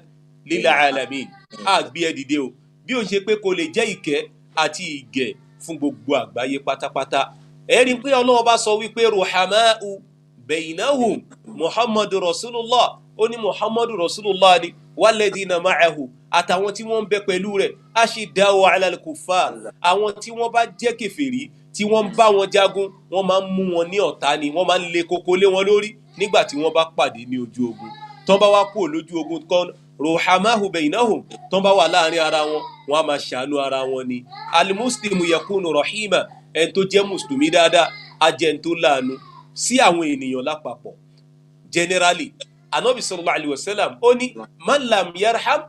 lil alamin, á gbé ẹ dìde o bí ó ṣe pé kò lè jẹ́ ìkẹ́ Àti ìgẹ̀ fún gbogbo àgbáyé pátápátá. Ẹ rí i pé Ọlọ́run bá sọ wípé ruhamau bainahum Muhammadu Rasulullah, ó ní Muhammadu Rasulullah ni walladhina ma'ahu, àtàwọn tí wọ́n ń bẹ pẹ̀lú rẹ̀, ashiddau alal kuffar, àwọn tí wọ́n bá jẹ́ kèfèrí tí wọ́n ń bá wọn jagun, wọ́n máa ń mú wọn ní ọ̀tá ni, wọ́n máa ń le koko lé wọn lórí nígbà tí wọ́n bá pàdé ní ojú ogun. Tán bá wá kúrò lójú ogun kan, ruhamahu bainahum, tán bá wà láàrin ara wọn, wọ́n á máa ṣàánú ara wọn ni. Alimuslimu yakunu rahima, ẹni tó jẹ́ mùsùlùmí dáadáa á jẹ́ ẹni tó láàánú sí àwọn ènìyàn lápapọ̀ generally. Anabi sallallahu alayhi wa sallam, ó ní man lam yarham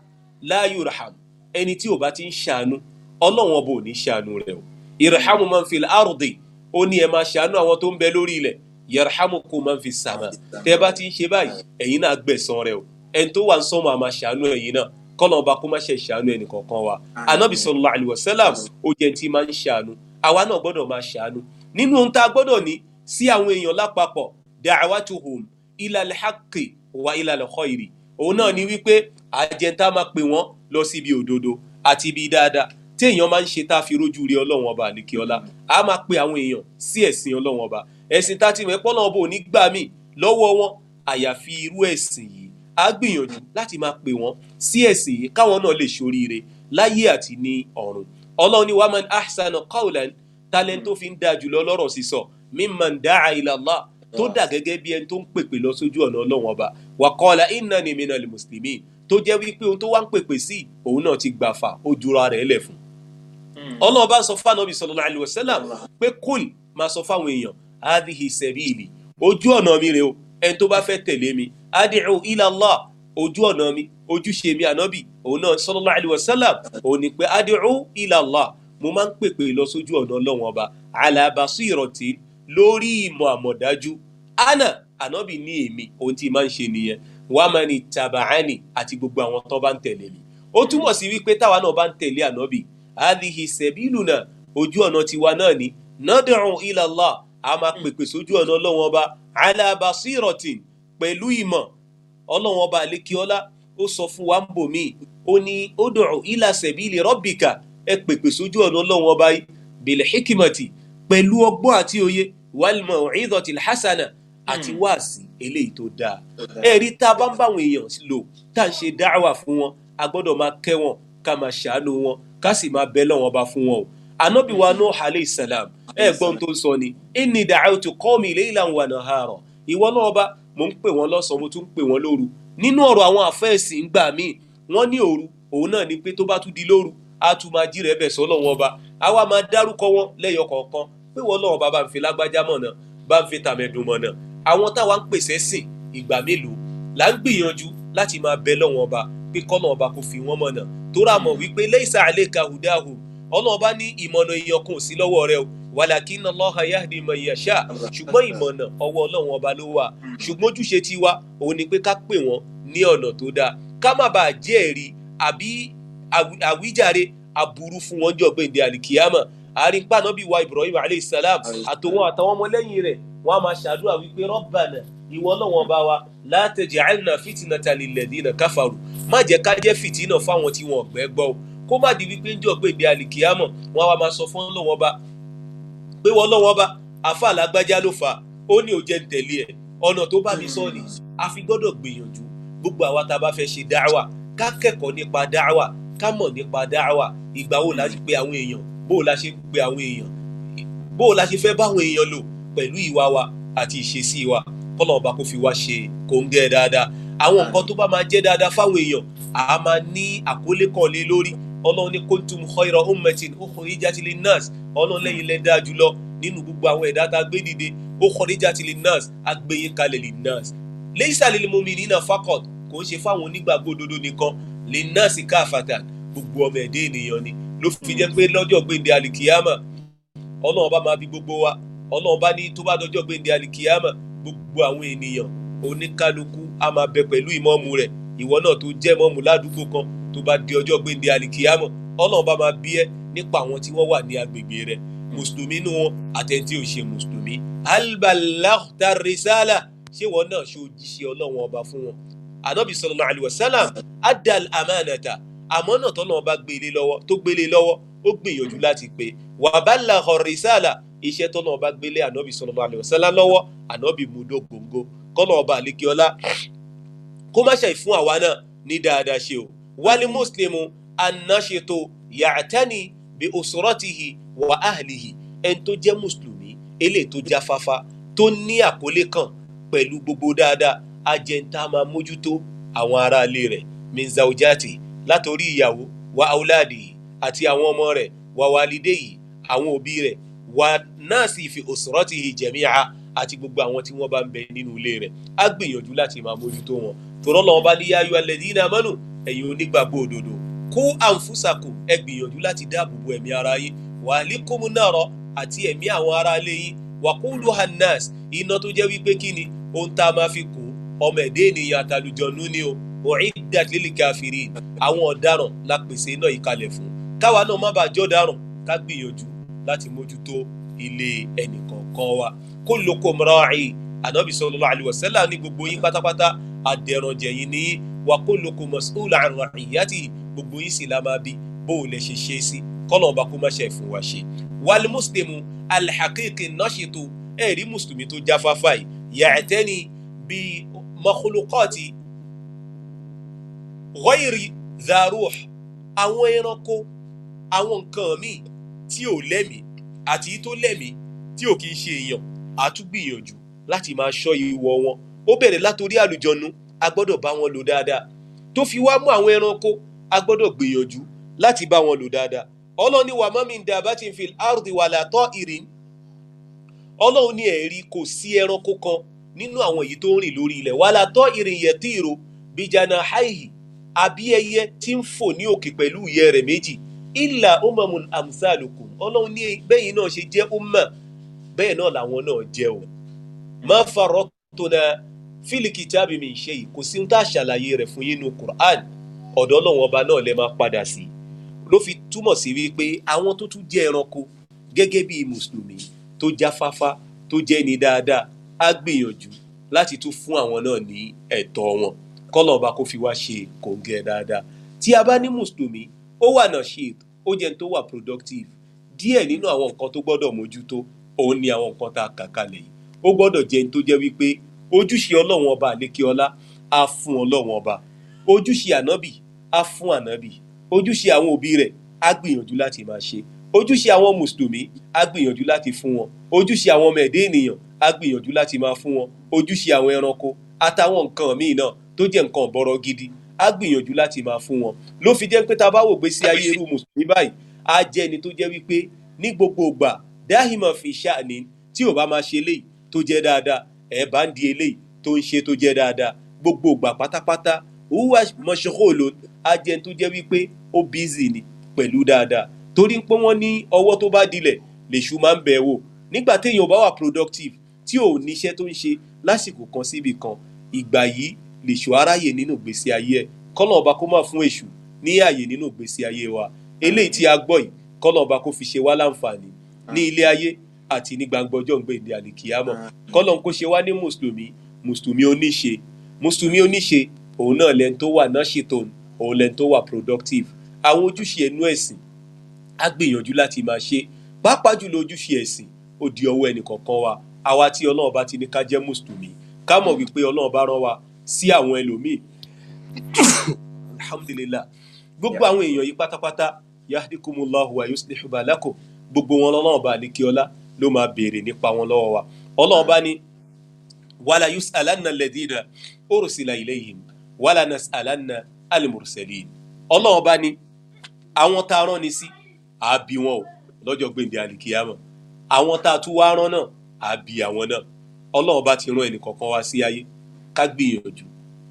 la yurham, ẹni tí ò bá ti ń ṣàánú, Ọlọ́run Ọba ò ní ṣàánú rẹ̀ o. Irhamu man fil ardi, ó ní ẹ máa ṣàánú àwọn tó ń bẹ lórí ilẹ̀, yarhamukum man fis sama. Tẹ́ bá ti ń ṣe báyìí, ẹ̀yin náà gbẹ̀san rẹ̀ o. Ẹni tó wà ń sánmọ̀ àmà ṣàánú ẹ̀yin náà. Kọ́nà Ọba kó má ṣe ṣàánú ẹnì kọ̀ọ̀kan wa. Anabi sallallahu alayhi wa sallam, ó jẹ́ tí máa ń ṣàánú. Àwa náà gbọ́dọ̀ máa ṣàánú. Nínú ohun tá a gbọ́dọ̀ ní sí àwọn èèyàn lápapọ̀, da'watuhum ilal haqqi wa ilal khairi, òun náà ni wípé àjẹntà máa pè wọ́n lọ síbi òdodo àti ibi dáadáa tí èèyàn máa ń ṣe tá a fi rójú rí Ọlọ́run Ọba àlekíọ́lá. A máa pe àwọn èèyàn sí ẹ̀sìn Ọlọ́run Ọba, ẹ̀sìn tá a ti mọ̀ ẹ́ pọ́nlọ́run Ọba ò ní gbà mí lọ́wọ́ wọn àyàfi irú ẹ̀sìn yìí. A gbìyànjú láti máa pè wọ́n sí ẹ̀sìn yìí káwọn náà lè ṣoríire láyé àti ní ọ̀run. Ọlọ́run ní waman ahsana qawlan, talent tó fi ń dáa jùlọ lọ́rọ̀ sísọ, mimman da'a ila Allah, tó dà gẹ́gẹ́ bí ẹni tó ń pèpè lọ sójú ọ̀nà Ọlọ́run Ọba, wa qala innani minal muslimin, tó jẹ́ wípé ohun tó wá ń pèpè sí, òun náà ti gbàfà, ó jura rẹ̀ lẹ̀ fún. Ọlọ́run bá sọ fún Ànábì sallallahu alaihi wasallam pé kul, máa sọ fáwọn èèyàn, hadhihi sabili, ojú ọ̀nà mi rèé o, ẹni tó bá fẹ́ tẹ̀lé mi, ad'u ila Allah, ojú ọ̀nà mi, ojúṣe mi Ànábì, òun náà sallallahu alaihi wasallam, òun ni pé ad'u ila Allah, mo máa ń pèpè lọ sójú ọ̀nà Ọlọ́run Ọba, ala basiratin, lórí ìmọ̀ àmọ̀dájú, ana, Ànábì ní èmi, ohun tí máa ń ṣe nìyẹn, wa mani taba'ani, àti gbogbo àwọn tó bá ń tẹ̀lé mi. Ó túmọ̀ sí wípé táwa náà bá ń tẹ̀lé Ànábì, hadhihi sabiluna, ojú ọ̀nà tiwa náà ni, nad'u ila Allah, a máa pèpè sójú ọ̀nà Ọlọ́run Ọba, ala basiratin, pẹ̀lú ìmọ̀. Ọlọ́run Ọba àlékiọ́lá, ó sọ fún wa ń bò míì, ó ní ud'u ila sabili rabbika, ẹ pèpè sójú ọ̀nà Ọlọ́run Ọba yìí, bil hikmati, pẹ̀lú ọgbọ́n àti òye, wal maw'izatil hasana, àti wáàsí eléyìí tó dáa. Ẹ̀rí tá a bá ń bá àwọn èèyàn lò, tá à ń ṣe dáwà fún wọn, a gbọ́dọ̀ máa kẹ́ wọn, ká máa ṣàánú wọn, ká sì máa bẹ lọ́wọ́n Ọba fún wọn o. Anabi wa Nuh alayhi salam, ẹ gbọ́n tó ń sọ ni, inni da'awtu qawmi laylan wa nahara, ìwọ náà Ọba, mò ń pè wọ́n lọ́sàn-án, mo tún ń pè wọ́n lóru. Nínú ọ̀rọ̀ àwọn àfẹ́ẹ̀sì ń gbà míì, wọ́n ní òru òun náà ni pé tó bá tún di lóru, á tún máa jí rẹ̀ bẹ̀ sọ́lọ́wọ́n Ọba, á wá máa dárúkọ wọn lẹ́yọ kọ̀ọ̀kan pé wọ́n lọ́wọ́ bá ń fi lágbájá mọ̀nà, bá ń fi tàmẹ̀dùn mọ̀nà. Àwọn táwa ń pèsè sìn, ìgbà mélòó là ń gbìyànjú láti máa bẹ lọ́wọ́n Ọba pé kọ́nà Ọba kò fi wọ́n mọ̀nà? Tó rà mọ̀ wípé laysa alayka hudahum, Ọlọ́run bá ní ìmọ̀nà èèyàn kan ò sí lọ́wọ́ rẹ o, walakinna Allaha yahdi man yasha, ṣùgbọ́n ìmọ̀nà ọwọ́ Ọlọ́run Ọba ló wà. Ṣùgbọ́n ojúṣe tiwa òun ni pé ká pè wọ́n ní ọ̀nà tó dáa, ká má bàa jẹ́ ẹ̀rí àbí àwíjàre aburú fún wọn jọ gbèǹde àlìkìyàmà. Àárín pàànàbí wa Ibrahim alayhi salam àtòwọn àtàwọn ọmọlẹ́yìn rẹ̀, wọ́n á máa ṣàdúrà wípé Rabbana, ìwọ Ọlọ́run Ọba wa, la taj'alna fitnatan lilladhina kafaru, má jẹ́ ká jẹ́ fìtínà fáwọn tí wọn ọ̀gbẹ́ gbọ́ o, kó má di wípé ń jọ gbèǹde àlìkìyàmọ̀, wọ́n á wá máa sọ fún Ọlọ́run Ọba pé wọ́n Ọlọ́run Ọba, àfa làgbájá ló fà á, ó ní ò jẹ́ ń tẹ̀lé ẹ̀, ọ̀nà tó bá mi sọ ni. A fi gbọ́dọ̀ gbìyànjú, gbogbo àwa tá a bá fẹ́ ṣe dáwà, ká kẹ́kọ̀ọ́ nípa dáwà, ká mọ̀ nípa dáwà. Ìgbà wo la ṣe pe àwọn èèyàn? Bó o la ṣe ń pe àwọn èèyàn? Bó o la ṣe fẹ́ bá àwọn èèyàn lò pẹ̀lú ìwà wa àti ìṣesí wa? Kọ́nà Ọba kó fi wá ṣe kòńgẹ́ dáadáa. Àwọn nǹkan tó bá máa jẹ́ dáadáa fáwọn èèyàn, à máa ní àkólé kan lé lórí. Ọlọ́run ní kuntum khayra ummatin ukhrijat linnas, Ọlọ́run lẹ́yìn lẹ́ dáa jùlọ nínú gbogbo àwọn ẹ̀dá tá a gbé dìde. Ukhrijat linnas, a gbé yín kalẹ̀, linnas laysa lil mu'minina faqat, kò ń ṣe fáwọn onígbàgbọ́ òdodo nìkan, linnasi kafatan, gbogbo ọmọ ẹ̀dá ènìyàn ni. Ló fi jẹ́ pé lọ́jọ́ gbèǹde alikiyama, Ọlọ́run bá máa bi gbogbo wa. Ọlọ́run bá ní tó bá dọjọ́ gbèǹde alikiyama, gbogbo àwọn ènìyàn oníkálukú á máa bẹ pẹ̀lú ìmọ̀ọ́mù rẹ̀. Ìwọ náà tó jẹ́ mọ́ọ̀mù ládùúgbò kan, tó bá di ọjọ́ gbèǹde alikiyama, Ọlọ́run bá máa bí ẹ nípa àwọn tí wọ́n wà ní agbègbè rẹ̀, mùsùlùmí nù wọn àtẹni tí ò ṣe mùsùlùmí. Hal ballaghta risala, ṣé wọn náà ṣe òjíṣẹ́ Ọlọ́run Ọba fún wọn? Anabi sallallahu alaihi wasallam adal amanata, àmọ́ náà tọ́lọ́run bá gbélé lọ́wọ́, tó gbélé lọ́wọ́, Ó gbìyànjú láti pé wa ballagha risala, iṣẹ́ tọ́nà ọba gbélé ànábì sallallahu alaihi wasallam lọ́wọ́, ànábì mú dógóńgó. Kọ́nà ọba àlékiọlá kó má ṣe fún àwa náà ní dáadáa ṣe o. Wal muslimu annashitu ya'tani bi usratihi wa ahlihi. Ẹni tó jẹ́ mùsùlùmí eléyìí tó jáfáfá, tó ní àkólé kan pẹ̀lú gbogbo dáadáa, ajẹ́ntà máa mójútó àwọn aráalé rẹ̀, min zawjati, látòrí ìyàwó, wa auladihi, àti àwọn ọmọ rẹ̀, wa walidayhi, àwọn òbí rẹ̀, wa nasi fi usratihi jami'a, àti gbogbo àwọn tí wọ́n bá ń bẹ nínú ilé rẹ̀. Á gbìyànjú láti máa mójútó wọn. Tòrọ́ lọ́wọ́ bá ní yá ayyuhal ladhina amanu, ẹ̀yin onígbàgbọ́ òdodo, qu anfusakum, ẹ gbìyànjú láti dáàbò bo ẹ̀mí ara yín, wa ahlikum nara, àti ẹ̀mí àwọn ará ilé yín, waquduha nnas, iná tó jẹ́ wípé kí ni ohun tá a máa fi kó ọmọ ẹ̀dẹ́ ènìyàn àtàlùjọ̀nù ni o, u'iddat lil kafirin, àwọn ọ̀daràn la pèsè iná yìí kalẹ̀ fún. Káwa náà má bàa jọ́ daràn, ká gbìyànjú láti mójútó ilé ẹnìkọ̀ọ̀kan wa. Kullukum ra'i, ànábì sallallahu alaihi wasallam ní gbogbo yín pátápátá adẹranjẹ yín ní, wa kullukum mas'ulun 'an ra'iyyatihi, gbogbo yín sì la máa bí bó o lè ṣe ṣe sí, kọ́nà ọba kó má ṣe fún wa ṣe. Wal muslimu alhaqiqi nashitu, ẹ̀rí mùsùlùmí tó jáfáfá yìí, ya'tani bí makhluqati ghayri dha ruh, àwọn ẹranko, àwọn nǹkan míì tí ò lẹ́mìí àti tó lẹ́mìí tí ò kì í ṣe èèyàn, a tún gbìyànjú láti máa ṣọ́ ìwọ̀ wọn. Ó bẹ̀rẹ̀ látòrí àlùjọ̀nù, a gbọ́dọ̀ bá wọn lò dáadáa, tó fi wá mú àwọn ẹranko, a gbọ́dọ̀ gbìyànjú láti bá wọn lò dáadáa. Ọlọ́run ní wa ma min dabbatin fil ardi wala ta'irin, Ọlọ́run ní ẹ̀rí kò sí ẹranko kan nínú àwọn èyí tó ń rìn lórí ilẹ̀, wala ta'irin yatiru bijanahaihi, àbí ẹyẹ tí ń fò ní òkè pẹ̀lú ìyẹ́ rẹ̀ méjì, illa umamun amsalukum. Ọlọ́run ní bẹ́yìn náà ṣe jẹ́ umma, bẹ́ẹ̀ náà làwọn náà jẹ́ o. Ma farratna fil kitabi min shay, kò sí ohun tá a ṣàlàyé rẹ̀ fún yín nínú Qur'an, ọ̀dọ̀ Ọlọ́run ọba náà lè máa padà sí. Ló fi túmọ̀ sí wípé àwọn tó tún jẹ́ ẹranko gẹ́gẹ́ bí mùsùlùmí tó jáfáfá, tó jẹ́ ní dáadáa, á gbìyànjú láti tún fún àwọn náà ní ẹ̀tọ́ wọn. Kọ́lọ̀ ọba kó fi wá ṣe kòǹgẹ́ dáadáa. Tí a bá ní mùsùlùmí ó wà nashit, ó jẹ́ tó wà productive, díẹ̀ nínú àwọn nǹkan tó gbọ́dọ̀ mójútó òun ni àwọn nǹkan tá a kà kalẹ̀ yìí. Ó gbọ́dọ̀ jẹ́ tó jẹ́ wípé ojúṣe Ọlọ́run ọba àlékiọlá á fún Ọlọ́run ọba, ojúṣe ànábì á fún ànábì, ojúṣe àwọn òbí rẹ̀ á gbìyànjú láti máa ṣe, ojúṣe àwọn mùsùlùmí á gbìyànjú láti fún wọn, ojúṣe àwọn ọmọ ẹ̀dẹ́ ènìyàn á gbìyànjú láti máa fún wọn, ojúṣe àwọn ẹranko àtàwọn nǹkan míì náà tó jẹ́ nǹkan ọ̀bọ̀rọ̀ gidi á gbìyànjú láti máa fún wọn. Ló fi jẹ́ pé tá a bá wò gbé sí ayé irú mùsùlùmí báyìí, á jẹ́ ẹni tó jẹ́ wípé ní gbogbo ìgbà dáhìmọ̀ fi ṣáàní, tí ò bá máa ṣe eléyìí tó jẹ́ dáadáa, ẹ̀ bá ń di eléyìí tó ń ṣe tó jẹ́ dáadáa, gbogbo ìgbà pátápátá huwa mashghulun, á jẹ́ ẹni tó jẹ́ wípé ó bízì ni pẹ̀lú dáadáa. Torí pé wọ́n ní ọwọ́ tó bá dilẹ̀ lèṣù máa ń bẹ̀ wò. Nígbà téèyàn bá wà productive, tí ò níṣẹ́ tó ń ṣe lásìkò kan síbi kan, ìgbà yìí lèṣù aráyè nínú ìgbésí ayé ẹ̀. Kọ́nà ọba kó má fún èṣù ní ààyè nínú ìgbésí ayé wa. Eléyìí tí a gbọ́ yìí, kọ́nà ọba kó fi ṣe wá láǹfààní ní ilé ayé àti ní gbangba ọjọ́ ìgbéǹde àlìkìyámọ̀. Kọ́nà kó ṣe wá ní mùsùlùmí, mùsùlùmí oníṣe, mùsùlùmí oníṣe, òun náà lẹni tó wà nashitun, òun lẹni tó wà productive. Àwọn ojúṣe ẹnu ẹ̀sìn á gbìyànjú láti máa ṣe, pàápàá jùlọ ojúṣe ẹ̀sìn ó di ọwọ́ ẹnì kọ̀ọ̀kan wa. Àwa tí Ọlọ́run bá ti ní ká jẹ́ mùsùlùmí, ká mọ̀ wípé Ọlọ́run bá rán wa sí àwọn ẹlòmíì. Alhamdulillah, gbogbo àwọn èèyàn yìí pátápátá, yahdikumullahu wa yuslihu balakum, gbogbo wọn lọ́lọ́run bá àlékiọlá ló máa béèrè nípa wọn lọ́wọ́ wa. Ọlọ́run bá ní wala yus'alanna alladhina ursila ilayhim wala nas'alanna al-mursalin. Ọlọ́run bá ní àwọn tá a rán ni sí, àá bi wọn o lọ́jọ́ gbèǹde àlìkìyàmọ̀. Àwọn tá a tún wá rán náà, àá bi àwọn náà. Ọlọ́run bá ti rán ẹnì kọ̀ọ̀kan wá sí ayé, ká gbìyànjú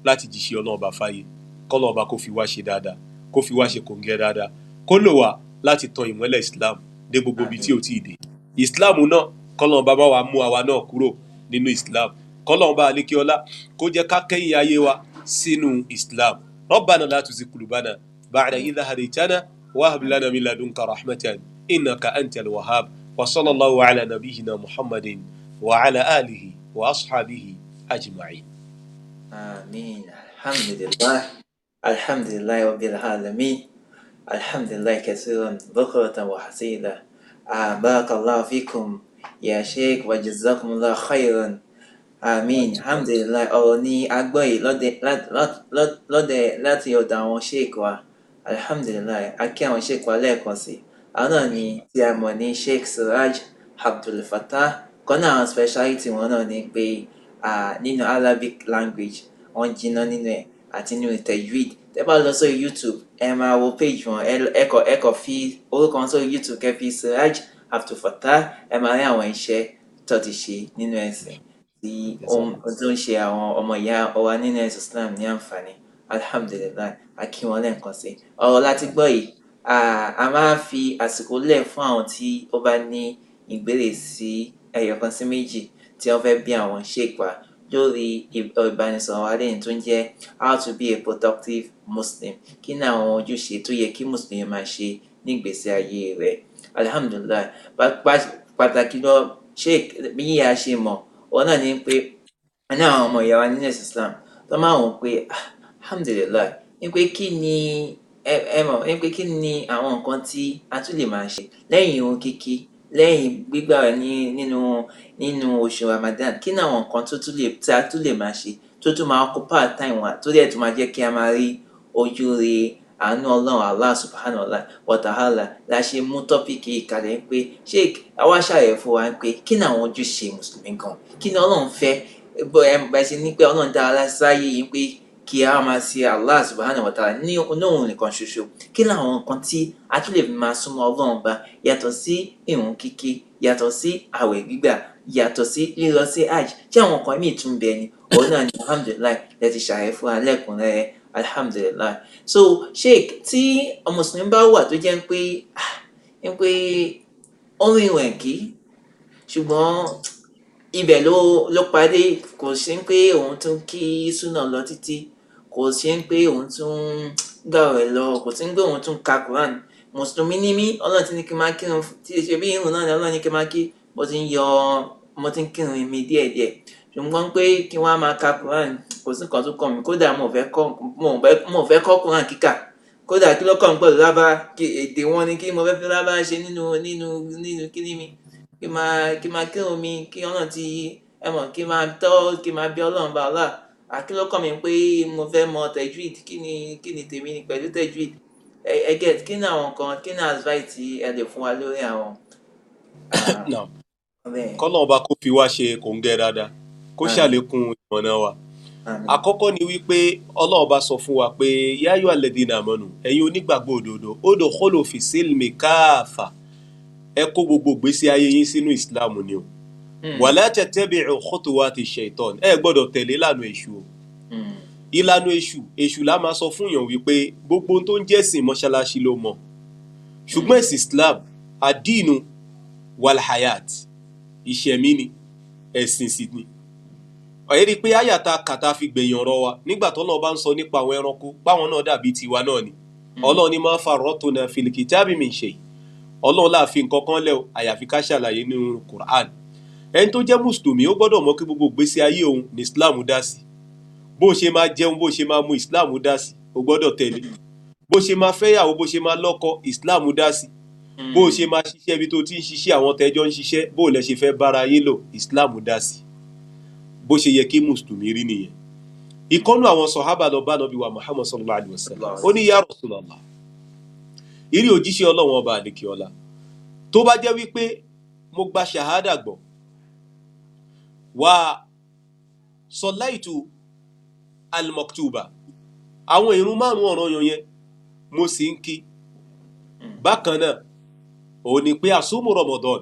láti jíṣẹ́ Ọlọ́run bá fáyé. Kọ́lọ́run bá kó fi wá ṣe dáadáa, kó fi wá ṣe kòǹgẹ́ dáadáa, kó lò wá láti tan ìmọ́lẹ̀ Islam dé gbogbo ibi tí ò tí ì dé. Islam náà, kọ́lọ́run bá bá wa mú àwa náà kúrò nínú Islam. Kọ́lọ́run bá alékiọlá kó jẹ́ ká kẹ́yìn ayé wa sínú Islam. Rabbana la tuzigh qulubana ba'da idh hadaytana wa hab lana min ladunka rahmatan innaka antal wahhab. Wa sallallahu ala nabiyyina Muhammadin wa ala alihi wa ashabihi ajma'in. Àmín. Alhamdulillah. Alhamdulillah rabbil alamin. Alhamdulillah kathiran bukratan wa asila. Barakallahu fikum ya sheikh wa jazakumullahu khairan. Àmín. Alhamdulillah, ọ̀rọ̀ ni a gbọ́ yìí lọ́dẹ láti ọ̀dọ̀ àwọn sheikh wa. Alhamdulillah, a kí àwọn sheikh wa lẹ́ẹ̀kan sí. Àwọn náà ni tí a mọ̀ ní Sheikh Siraj Abdul Fattah. Kan náà àwọn speciality wọn náà ni pé nínú Arabic language wọ́n jiná nínú ẹ̀ àti nínú tajweed. Tẹ́ bá lọ sórí YouTube, ẹ máa wo page wọn, ẹ kọ fi orúkọ wọn sórí YouTube, kẹ́ fi Siraj Abdul Fattah, ẹ máa rí àwọn iṣẹ́ tó ti ṣe nínú ẹ̀sìn tí ó ń ṣe àwọn ọmọ ìyá wa nínú ẹ̀sìn Islam ní àǹfààní. Alhamdulillah, a kí wọn lẹ́ẹ̀kan sí. Ọ̀rọ̀ láti gbọ́ yìí, a máa fi àsìkò lẹ̀ fún àwọn tí ó bá ní ìbéèrè sí ẹyọ kan sí méjì tí wọ́n fẹ́ bí àwọn sheikh wa lórí ìbánisọ̀rọ̀ wa lẹ́yìn tó ń jẹ́ "How to be a productive Muslim". Kí ni àwọn ojúṣe tó yẹ kí Mùsùlùmí máa ṣe ní ìgbésí ayé rẹ̀? Alhamdulillah, pàtàkì lọ, sheikh, bí a ṣe mọ̀ òun náà ni pé ní àwọn ọmọ ìyá wa nínú ẹ̀sìn Islam tó máa wò pé, alhamdulillah, ní pé kí ni ẹ mọ̀ ní pé kí ni àwọn nǹkan tí a tún lè máa ṣe lẹ́yìn irun kíkí, lẹ́yìn gbígbààwẹ̀ ní nínú oṣù Ramadan? Kí ni àwọn nǹkan tó tún lè tí a tún lè máa ṣe tó tún máa occupy time wa, tó dẹ̀ tún máa jẹ́ kí a máa rí ojú rere àánú Ọlọ́run Allah subhanahu wa ta'ala? La ṣe mú topic yìí kalẹ̀ pé sheikh àwa ṣàlàyé fún wa pé kí ni àwọn ojúṣe mùsùlùmí gan, kí ni Ọlọ́run fẹ́ bó ẹ bá ṣe ní pé Ọlọ́run dá wa sáyé yìí pé kí a máa ṣe Allah subhanahu wa ta'ala ní òun nìkan ṣoṣo. Kí ni àwọn nǹkan tí a tún lè fi máa súnmọ́ Ọlọ́run bá yàtọ̀ sí ìrun kíkí, yàtọ̀ sí àwẹ̀ gbígbà, yàtọ̀ sí lílọ sí hajj? Tí àwọn nǹkan míì tún bẹ ni? Òun náà ni alhamdulillah lẹ ti ṣàlàyé fún wa lẹ́kùnrẹ́rẹ́, alhamdulillah. So sheikh, tí mùsùlùmí bá wà tó jẹ́ pé ó ń rìn wẹ̀ kí, ṣùgbọ́n ibẹ̀ ló padé, kò sí pé òun tún kí súnà lọ títí, kò sí pé òun tún gbààwẹ̀ lọ, kò sí pé òun tún ka Quran, mùsùlùmí ní mí, Ọlọ́run ti ní kí n máa kírun, tí ṣe bí irun náà ni Ọlọ́run ní kí n máa kí, mo ti ń yọ, mo ti ń kírun mi díẹ̀díẹ̀, ṣùgbọ́n pé kí wọ́n á máa ka Quran, kò sí nǹkan tó kàn mí. Kódà mo ò fẹ́ kọ́ Quran kíkà. Kódà kí ló kàn mí pẹ̀lú lábá kí èdè wọn ni? Kí mo fẹ́ fi lábá ṣe nínú kíní mi? Kí máa kírun mi, kí Ọlọ́run ti ẹ mọ̀, kí máa tọ́, kí máa bí Ọlọ́run bá Allah. Kí ló kàn mí pé mo fẹ́ mọ tajweed? Kí ni tèmi pẹ̀lú tajweed? Ẹ get? Kí ni àwọn nǹkan, kí ni advice tí ẹ lè fún wa lórí àwọn bẹ́ẹ̀? Kọ́lọ́run ọba kó fi wá ṣe kòńgẹ́ dáadáa, kó ṣàlékún ìmọ̀nà wa. Àkọ́kọ́ ni wípé Ọlọ́run bá sọ fún wa pé يا أيها الذين آمنوا, ẹ̀yin onígbàgbọ́ òdodo, ادخلوا في السلم كافة, ẹ kó gbogbo ìgbésí ayé yín sínú Ìsìláàmù ni o. ولا تتبعوا خطوات الشيطان, ẹ gbọ́dọ̀ tẹ̀lé ìlànà èṣù o. Ìlànà èṣù, èṣù la máa sọ fún yàn wípé gbogbo ohun tó ń jẹ́sìn, mọ́ṣáláṣí ló mọ̀, ṣùgbọ́n ẹ̀sìn Islam, الدين والحياة, ìṣẹ̀mí ni, ẹ̀sìn sì ni. Ọ̀yẹ́ rí i pé àyàtà kàtà fi gbẹ̀yìn ọ̀rọ̀ wa nígbà tó náà bá ń sọ nípa àwọn ẹranko báwọn náà dàbí tiwa náà ni. Ọlọ́run ní ما فرطنا في الكتاب من شيء, Ọlọ́run láàfin nǹkan kan lẹ́ o, àyàfi ká ṣàlàyé nínú Quran. Ẹni tó jẹ́ mùsùlùmí, ó gbọ́dọ̀ mọ̀ kí gbogbo ìgbésí ayé òun ní Islam dá sí. Bó ṣe máa jẹun, bó ṣe máa mu, Islam dá sí, o gbọ́dọ̀ tẹ̀lé. Bó ṣe máa fẹ́yàwó, bó ṣe máa lọ́kọ, Islam dá sí. Bó ṣe máa ṣiṣẹ́, ibi tó ti ń ṣiṣẹ́, àwọn tẹ́jọ́ ń ṣiṣẹ́, bó lẹ ṣe fẹ́ bára yín lò, Islam dá sí. Bó ṣe yẹ kí mùsùlùmí rí nìyẹn. Ìkọ́nù àwọn sọ̀hábà lọ bá nàbí wa Muhammad صلى الله عليه وسلم, ó ní يا رسول الله, ìrí òjíṣẹ́ Ọlọ́run ọba àdìkíọ́lá, tó bá jẹ́ wípé mo gba ṣàhádà gbọ́ وصليت المكتوبة, àwọn ìrun márùn ọ̀ranyàn yẹn mo sì ń kí, bákan náà òun ni pé أصوم Ramadan,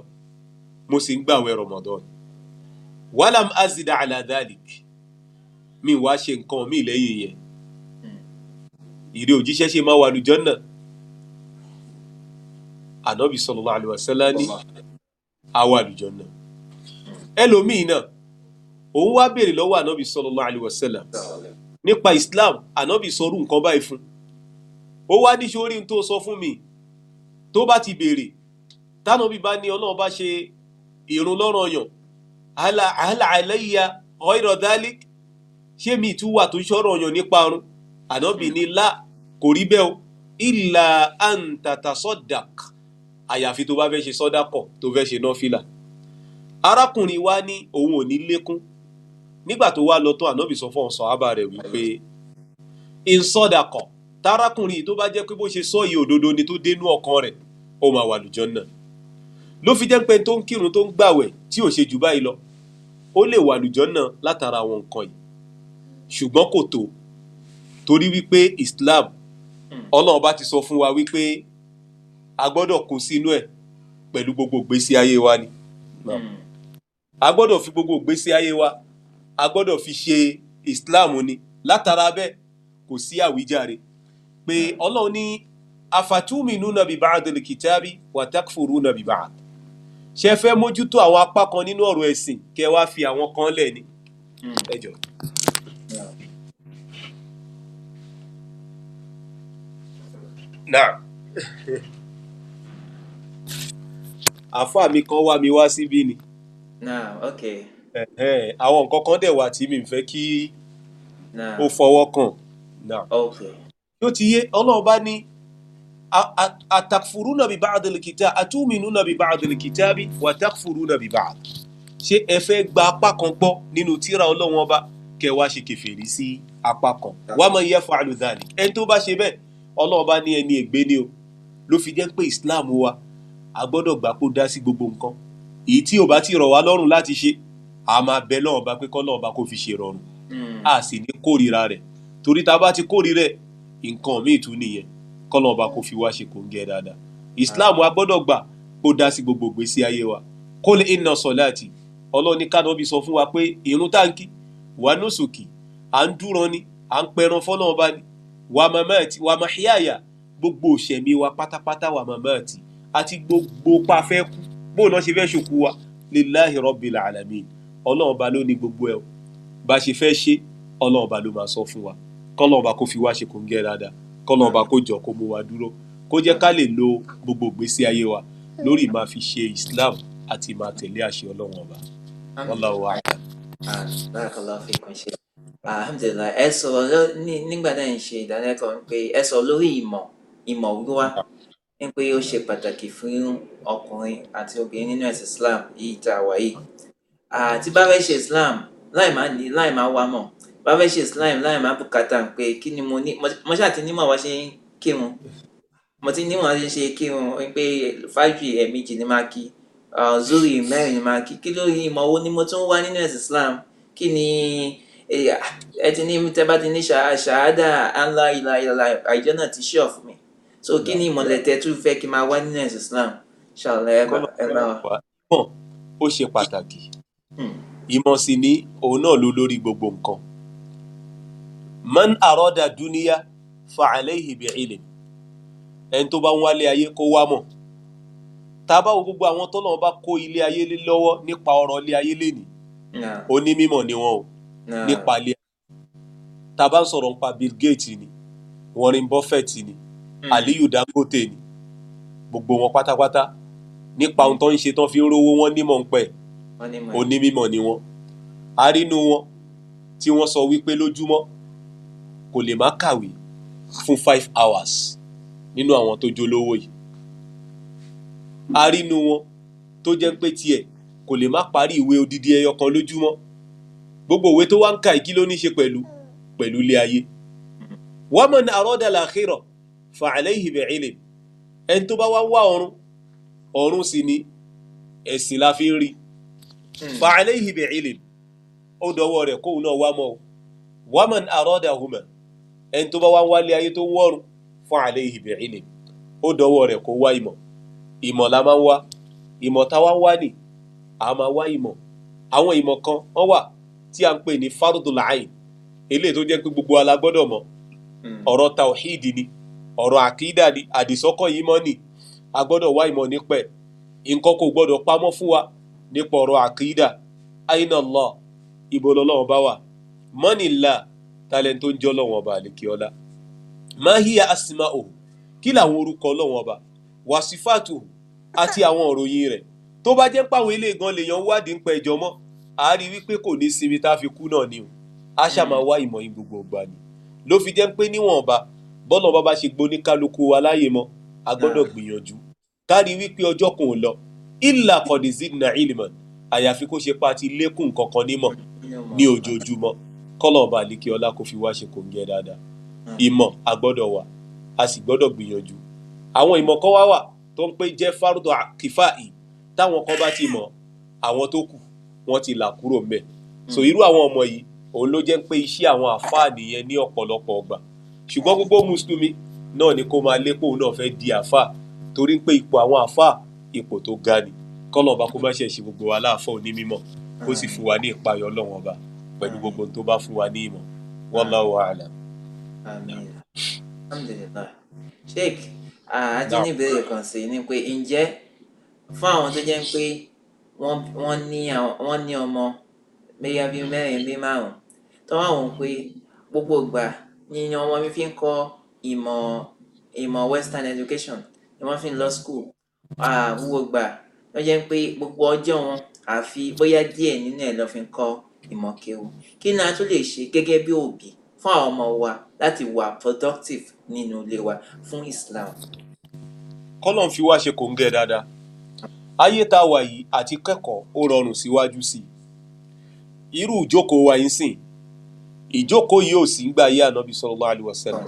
mo sì ń gbàwẹ̀ Ramadan, ولم أزد على ذلك, mi wá ṣe nǹkan mi lẹ́yìn yẹn, ìrè òjíṣẹ́, ṣe máa wà lùjọ́nà? Ànábì صلى الله عليه وسلم ní àwa àlùjọ́nà. Ẹlòmíì náà, òun wá béèrè lọ́wọ́ ànábì صلى الله عليه وسلم nípa Islam. Ànábì sọrú nǹkan báyìí fún ó wá ní sórí tó sọ fún mi. Tó bá ti béèrè, tánàbí bá ní Ọlọ́run bá ṣe ìrun lọ́ranyàn, هل علي غير ذلك, ṣé mi tún wà tó ṣọ̀rọ̀ yàn nípa arun? Ànábì ní لا, kò rí bẹ́ẹ̀ o. Illa an tatasaddaq, àyàfi tó bá fẹ́ ṣe sọ́dákọ̀, tó fẹ́ ṣe nọ́fìlà. Arákùnrin wa ní òun ò ní lékún. Nígbà tó wá lọ tán, ànábì sọ fún sàhábà rẹ̀ wípé ìsọdàkọ̀ tárákùnrin tó bá jẹ́ pé bó ṣe sọ yìí òdodo ni tó dénú ọkàn rẹ̀, ó máa wà lùjánnà. Ló fi jẹ́ pé tó ń kírun, tó ń gbàwẹ̀, tí ò ṣe jù báyìí lọ, ó lè wà lùjánnà látara àwọn nǹkan yìí, ṣùgbọ́n kò tó, torí wípé Islam, Ọlọ́run bá ti sọ fún wa wípé a gbọ́dọ̀ kó sínú ẹ̀ pẹ̀lú gbogbo ìgbésí ayé wa ni. A gbọ́dọ̀ fi gbogbo ìgbésí ayé wa, a gbọ́dọ̀ fi ṣe Islam ni. Látara bẹ́ẹ̀, kò sí àwíjàre pé Ọlọ́run ní afatuminuna bi ba'dil kitabi wa takfuruna bi ba'd. Ṣe fẹ́ mójútó àwọn apá kan nínú ọ̀rọ̀ ẹ̀sìn, kẹ́ wá fi àwọn kan lẹ̀ ni? Ẹ jọ̀ọ́. Náà àáfàá mi kan wá mi wá síbí ni. Náà, ok. Àwọn nǹkan kan dẹ̀ wà tí mi ń fẹ́ kí ó fọwọ́ kàn. Náà. Ok. Yóò ti yé. Ọlọ́run bá ní atakfuruna bi ba'dil kitab atuminuna bi ba'dil kitabi wa takfuruna bi ba'd. Ṣé ẹ fẹ́ gba apá kan gbọ́ nínú tírà Ọlọ́run ọba, kẹ́ wá ṣe kèfèrí sí apá kan? Wa man yaf'alu dhalik, ẹni tó bá ṣe bẹ́ẹ̀, Ọlọ́run bá ní ẹni ègbé ni o. Ló fi jẹ́ pé Islam wa, a gbọ́dọ̀ gbà kó dá sí gbogbo nǹkan. Èyí tí ò bá ti rọ̀ wá lọ́rùn láti ṣe, a máa bẹ lọ́wọ́ bá pé kọ́lọ́run bá kó fi ṣe rọrùn, a sì ní kórìíra rẹ̀, torí tá a bá ti kórìíra ẹ̀, nǹkan míì tún nìyẹn. Kọ́lọ́run bá kó fi wá ṣe kòńgẹ́ dáadáa. Islam a gbọ́dọ̀ gbà kó dá sí gbogbo ìgbésí ayé wa. Kul inna salati, Ọlọ́run ní kánọ́bí sọ fún wa pé ìrun táǹkì wà nusuki, à ń dúran ni, à ń pẹran fọ́lọ́run bá ní, wà mamati wà mahyaya, gbogbo òṣèmí wa pátápátá, wà mamati, àti gbogbo pa fẹ́ kú, bóun náà ṣe fẹ́ ṣòkú wa, lillahi rabbil alamin. Ọlọ́run ba ló ní gbogbo ẹ̀ o. Bá ṣe fẹ́ ṣe, Ọlọ́run ba ló máa sọ fún wa. Kọ́lọ́run ba kó fi wá ṣe kòńgẹ́ dáadáa, kọ́lọ́run ba kó jọ kó mú wa dúró, kó jẹ́ ká lè lo gbogbo ìgbésí ayé wa lórí máa fi ṣe Islam àti máa tẹ̀lé àṣẹ Ọlọ́run ọba. Wallahu a'lam. Barakallahu fikum ṣe. Alhamdulillah, ẹ sọ̀rọ̀ nígbà náà ń ṣe ìdánilẹ́kọ̀ọ́ pé ẹ sọ lórí ìmọ̀ wíwá ní pé ó ṣe pàtàkì fún ọkùnrin àti obìnrin nínú ẹ̀sìn Islam yìí tá a wà yìí. Àti bá fẹ́ ṣe Islam láì má ní, láì má wá mọ̀, bá fẹ́ ṣe Islam láì má bùkátà pé kí ni mo ní, mo ṣáà ti nímọ̀ wá ṣe ń kírun, mo ti nímọ̀ wá ṣe ń ṣe kírun pé fájì ẹ̀ẹ̀mejì ni máa kí, zuri mẹ́rin ni máa kí, kí ló rí ìmọ̀ wo ni mo tún wá nínú ẹ̀sìn Islam? Kí ni ẹ ti ní tẹ́ bá ti ní ṣàhádà an la ilaha illallah, àìjẹ́ náà ti ṣe ọ̀fun mi. So kí ni ìmọ̀lẹ̀ tẹ́ tún fẹ́ kí n máa wá nínú ẹ̀sìn Islam? Inshallah, ẹ bá wa. Ìmọ̀ ó ṣe pàtàkì. Ìmọ̀ sì ni òun náà ló lórí gbogbo nǹkan. Man arada dunya fa alayhi bi ilm. Ẹni tó bá ń wálé ayé kó wá mọ̀. Tá a bá wo gbogbo àwọn tọ́lọ́run bá kó ilé ayé lé lọ́wọ́ nípa ọ̀rọ̀ ilé ayé lénìí, onímọ̀ ni wọ́n o nípa ilé ayé. Tá a bá ń sọ̀rọ̀ nípa Bill Gates ni, Warren Buffett ni, Aliyu Dangote ni, gbogbo wọn pátápátá nípa ohun tó ń ṣe tán fi ń rówó, wọn nímọ̀ ń pẹ́, onímọ̀ ni wọ́n. A rí inú wọn tí wọ́n sọ wípé lójúmọ́ kò lè má kàwé fún 5 hours nínú àwọn tó jólówó yìí. A rí inú wọn tó jẹ́ pé tiẹ̀ kò lè má parí ìwé odidi ẹyọ kan lójúmọ́. Gbogbo ìwé tó wá ń ka yìí kí ló ní ṣe pẹ̀lú ilé ayé? Wa man arada al-akhirah fa alayhi bi'ilm. Ẹni tó bá wá wá ọ̀run, ọ̀run sì ni ẹ̀sìn la fi ń rí. Fa alayhi bi'ilm, ó dọwọ́ rẹ̀ kóun náà wá mọ́ o. Wa man arada huma, ẹni tó bá wá wálé ayé tó ń wọ́run, fa alayhi bi'ilm, ó dọwọ́ rẹ̀ kó wá ìmọ̀. Ìmọ̀ la máa ń wá. Ìmọ̀ táwa ń wá nì, a máa wá ìmọ̀. Àwọn ìmọ̀ kan wọ́n wà tí a ń pè ní fardul ayn, eléyìí tó jẹ́ pé gbogbo wa la gbọ́dọ̀ mọ̀. Ọ̀rọ̀ tawhidi ni, ọ̀rọ̀ àkídà ni, àdìsọ́kàn yìí mọ́ ni, a gbọ́dọ̀ wá ìmọ̀ nípa ẹ̀. Nǹkan kò gbọ́dọ̀ pamọ́ fún wa nípa ọ̀rọ̀ àkídà. Aina Allah, ibo lọ́lọ́run bá wà? Manillah, talent tó ń jẹ́ Ọlọ́run ọba àlekíọ́lá. Ma hiya asma'uhu, kí làwọn orúkọ Ọlọ́run ọba? Wasifatuhu, àti àwọn òròyìn rẹ̀. Tó bá jẹ́ pàwọn ilé gan lèèyàn wádìí ń pẹ́ ẹjọ́ mọ́, a rí wípé kò ní sinmi tá a fi kú náà ni o. A ṣáà máa wá ìmọ̀ yìí gbogbo ìgbà ni. Ló fi jẹ́ pé níwọ̀nba Bọ́lá bá bá ṣe gbóní kálukú wa láàyè mọ́, a gbọ́dọ̀ gbìyànjú kárí wípé ọjọ́ kan ò lọ illa qad zidna ilman, àyàfi kó ṣe pa ti lékún kankan nímọ̀ ní ojoojúmọ́. Kọ́lọ̀ ọba àlékè ọlá kó fi wá ṣe kòǹgẹ́ dáadáa. Ìmọ̀ a gbọ́dọ̀ wà, a sì gbọ́dọ̀ gbìyànjú. Àwọn ìmọ̀ kan wá wà tó ń pè jẹ́ fardu kifai, táwọn kan bá ti mọ̀, àwọn tó kù wọ́n ti là kúrò ńbẹ̀. So irú àwọn ọmọ yìí, òun ló jẹ́ pé iṣẹ́ àwọn àfáà nìyẹn ní ọ̀pọ̀lọpọ̀ ọgbà. Ṣùgbọ́n gbogbo mùsùlùmí náà ni kó máa lépo òun náà fẹ́ di àfáà, torí pé ipò àwọn àfáà ipò tó ga ni. Kọ́lọ̀ ọba kó má ṣe ṣe gbogbo wa láàfọ́ onímọ̀, kó sì fún wa ní ìpayọ̀ Ọlọ́run ọba pẹ̀lú gbogbo tó bá fún wa ní ìmọ̀. Wallahu a'lam. Àmín. Alhamdulillah. Sheikh, a tún ní ìbéèrè kan sí ni pé ǹjẹ́ fún àwọn tó jẹ́ pé wọ́n ní ọmọ bóyá bí mẹ́rin bí márùn-ún, tó wá wò ó pé gbogbo ìgbà ni ọmọ mi fi ń kọ́ ìmọ̀ western education ni wọ́n fi ń lọ school, gbogbo ìgbà ló jẹ́ pé gbogbo ọjọ́ wọn àfi bóyá díẹ̀ nínú ẹ̀ ló fi ń kọ́ ìmọ̀ kéwú. Kí ni a tún lè ṣe gẹ́gẹ́ bí òbí fún àwọn ọmọ wa láti wà productive nínú ilé wa fún Islam? Kọ́lọ́n fi wá ṣe kòǹgẹ́ dáadáa. Ayé tá a wà yìí àti kẹ́kọ̀ọ́ ó rọrùn síwájú sí i. Irú ìjókòó wa yìí sìn, ìjókòó yìí ò sí ń gbà ayé Ànábì sallallahu alaihi wasallam.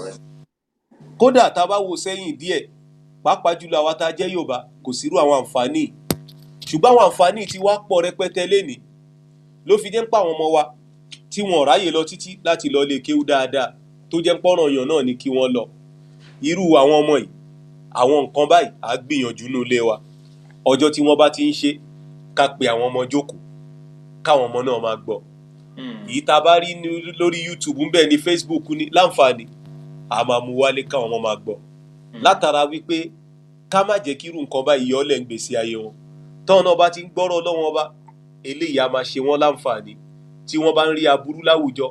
Kódà tá a bá wo sẹ́yìn díẹ̀, pàápàá jùlọ àwa tá a jẹ́ Yorùbá, kò sírú àwọn àǹfààní. Ṣùgbọ́n àwọn àǹfààní ti wá pọ̀ rẹpẹtẹ lénìí, ló fi jẹ́ ń pa àwọn ọmọ wa tí wọn ò ráyè lọ títí láti lọ lè kéwú dáadáa, tó jẹ́ ń pọ́nrán yàn náà ni kí wọ́n lọ. Irú àwọn ọmọ yìí, àwọn nǹkan báyìí á gbìyànjú nínú ilé wa. Ọjọ́ tí wọ́n bá ti ń ṣe, ká pe àwọn ọmọ jókòó, káwọn ọmọ náà máa gbọ́. Èyí tá a bá rí lórí YouTube ń bẹ ní Facebook ní láǹfààní, a máa mú wálé káwọn ọmọ máa gbọ́. Látara wípé ká má jẹ́ kí irú nǹkan báyìí yọ́lẹ̀ ń gbèsè ayé wọn. Tọ́wọn náà bá ti ń gbọ́rọ̀ Ọlọ́run ọba, eléyìí á máa ṣe wọ́n láǹfààní. Tí wọ́n bá ń rí aburú láwùjọ,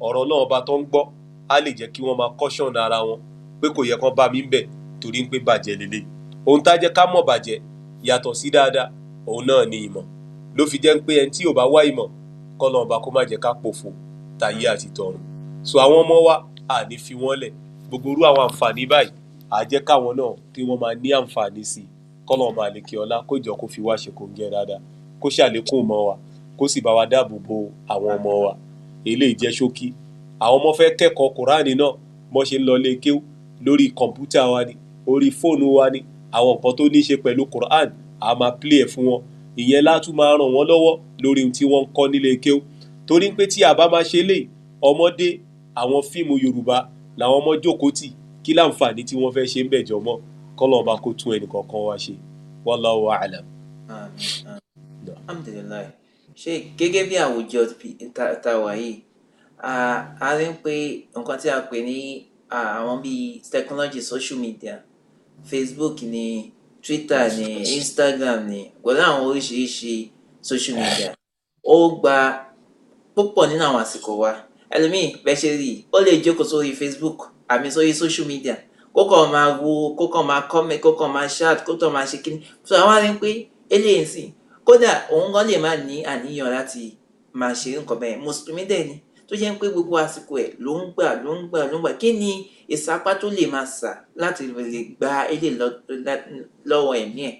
ọ̀rọ̀ Ọlọ́run ọba tó ń gbọ́ á lè jẹ́ kí wọ́n máa caution ara wọn pé kò yẹ kán bá mi ń bẹ̀, torí ń pé bàjẹ́ lélẹ̀. Ohun tá jẹ́ ká mọ̀ bàjẹ́ yàtọ̀ sí dáadáa, òun náà ni ìmọ̀. Ló fi jẹ́ pé ẹni tí ò bá wá ìmọ̀, kọ́lọ́run ọba kó má jẹ́ ká pòfo tayé àti tọ̀run. So àwọn ọmọ wa, à ní fi wọ́n lẹ̀. Gbogbo irú àwọn àǹfààní báyìí, à jẹ́ káwọn náà kí wọ́n máa ní àǹfààní sí i. Kọ́lọ́run ọba àlekè ọlá kó jọ kó fi wá ṣe kòǹgẹ́ dáadáa, kó ṣàlékún ìmọ̀ wa, kó sì bá wa dáàbò bo àwọn ọmọ wa. Eléyìí jẹ́ ṣókí. Àwọn ọmọ fẹ́ kẹ́kọ̀ọ́ Kùránì náà, bọ́n ṣe ń lọ ilé kéwú lórí kọ̀ǹpútà wa ni, orí fóònù wa ni, àwọn nǹkan tó ní í ṣe pẹ̀lú Quran, a máa play ẹ̀ fún wọn. Ìyẹn lá tún máa ràn wọ́n lọ́wọ́ lórí ohun tí wọ́n ń kọ́ nílé kéwú. Torí pé tí a bá máa ṣe léyìí, ọmọdé àwọn fíìmù Yorùbá làwọn ọmọ jókòó tì, kí láǹfààní tí wọ́n fẹ́ ṣe ń bẹ̀ jọmọ́. Kọ́lọ́run ọba kó tún ẹnì kọ̀ọ̀kan wa ṣe. Wallahu a'lam. Àmín. Alhamdulillah. Ṣé gẹ́gẹ́ bí àwùjọ tá wà yìí, a rí pé nǹkan tí a pè ní àwọn bíi technology, social media, Facebook ni, Twitter ni, Instagram ni, pẹ̀lú àwọn oríṣiríṣi social media, ó gba púpọ̀ nínú àwọn àsìkò wa. Ẹlòmíì bẹ́ẹ̀ ṣe rí, ó lè jókòó sórí Facebook àmì sórí social media, kó kàn máa wo, kó kàn máa comment, kó kàn máa chat, kó kàn máa ṣe kíní. So àwa rí pé eléyìí sì, kódà òun gan lè má ní àníyàn láti máa ṣe nǹkan bẹ́ẹ̀. Mùsùlùmí dẹ̀ ni, tó jẹ́ pé gbogbo àsìkò ẹ̀ ló ń gbà, ló ń gbà, ló ń gbà. Kí ni ìsapá tó lè máa sà láti lè gba eléyìí lọ́wọ́ ẹ̀mí ẹ̀?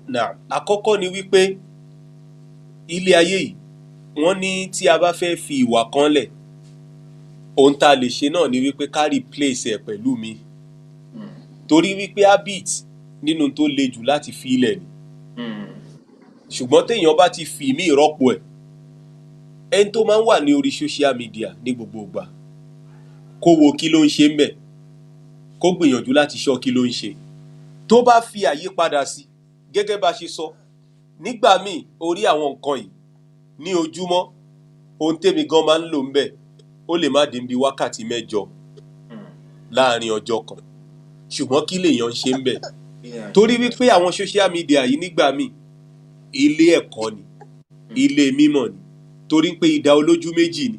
Naam. Àkọ́kọ́ ni wípé ilé ayé yìí, wọ́n ní tí a bá fẹ́ fi ìwà kan lẹ̀, ohun tá a lè ṣe náà ni wípé ká replace ẹ̀ pẹ̀lú mi. Torí wípé habit nínú tó le jù láti fi ilẹ̀ ni. Ṣùgbọ́n téèyàn bá ti fi ìmí rọ́pò ẹ̀, ẹni tó máa ń wà ní orí social media ní gbogbo ìgbà, kó wo kí ló ń ṣe ń bẹ̀, kó gbìyànjú láti ṣọ́ kí ló ń ṣe. Tó bá fi àyípadà sí, gẹ́gẹ́ bá ṣe sọ, nígbà míì orí àwọn nǹkan yìí ní ojúmọ́, ohun tèmi gan máa ń lò ń bẹ̀, ó lè má dín bí wákàtí mẹ́jọ láàrin ọjọ́ kan. Ṣùgbọ́n kí lèèyàn ń ṣe ń bẹ̀? Torí wípé àwọn social media yìí nígbà míì, ilé ẹ̀kọ́ ni, ilé mímọ̀ ni. Torí pé idà olójú méjì ni.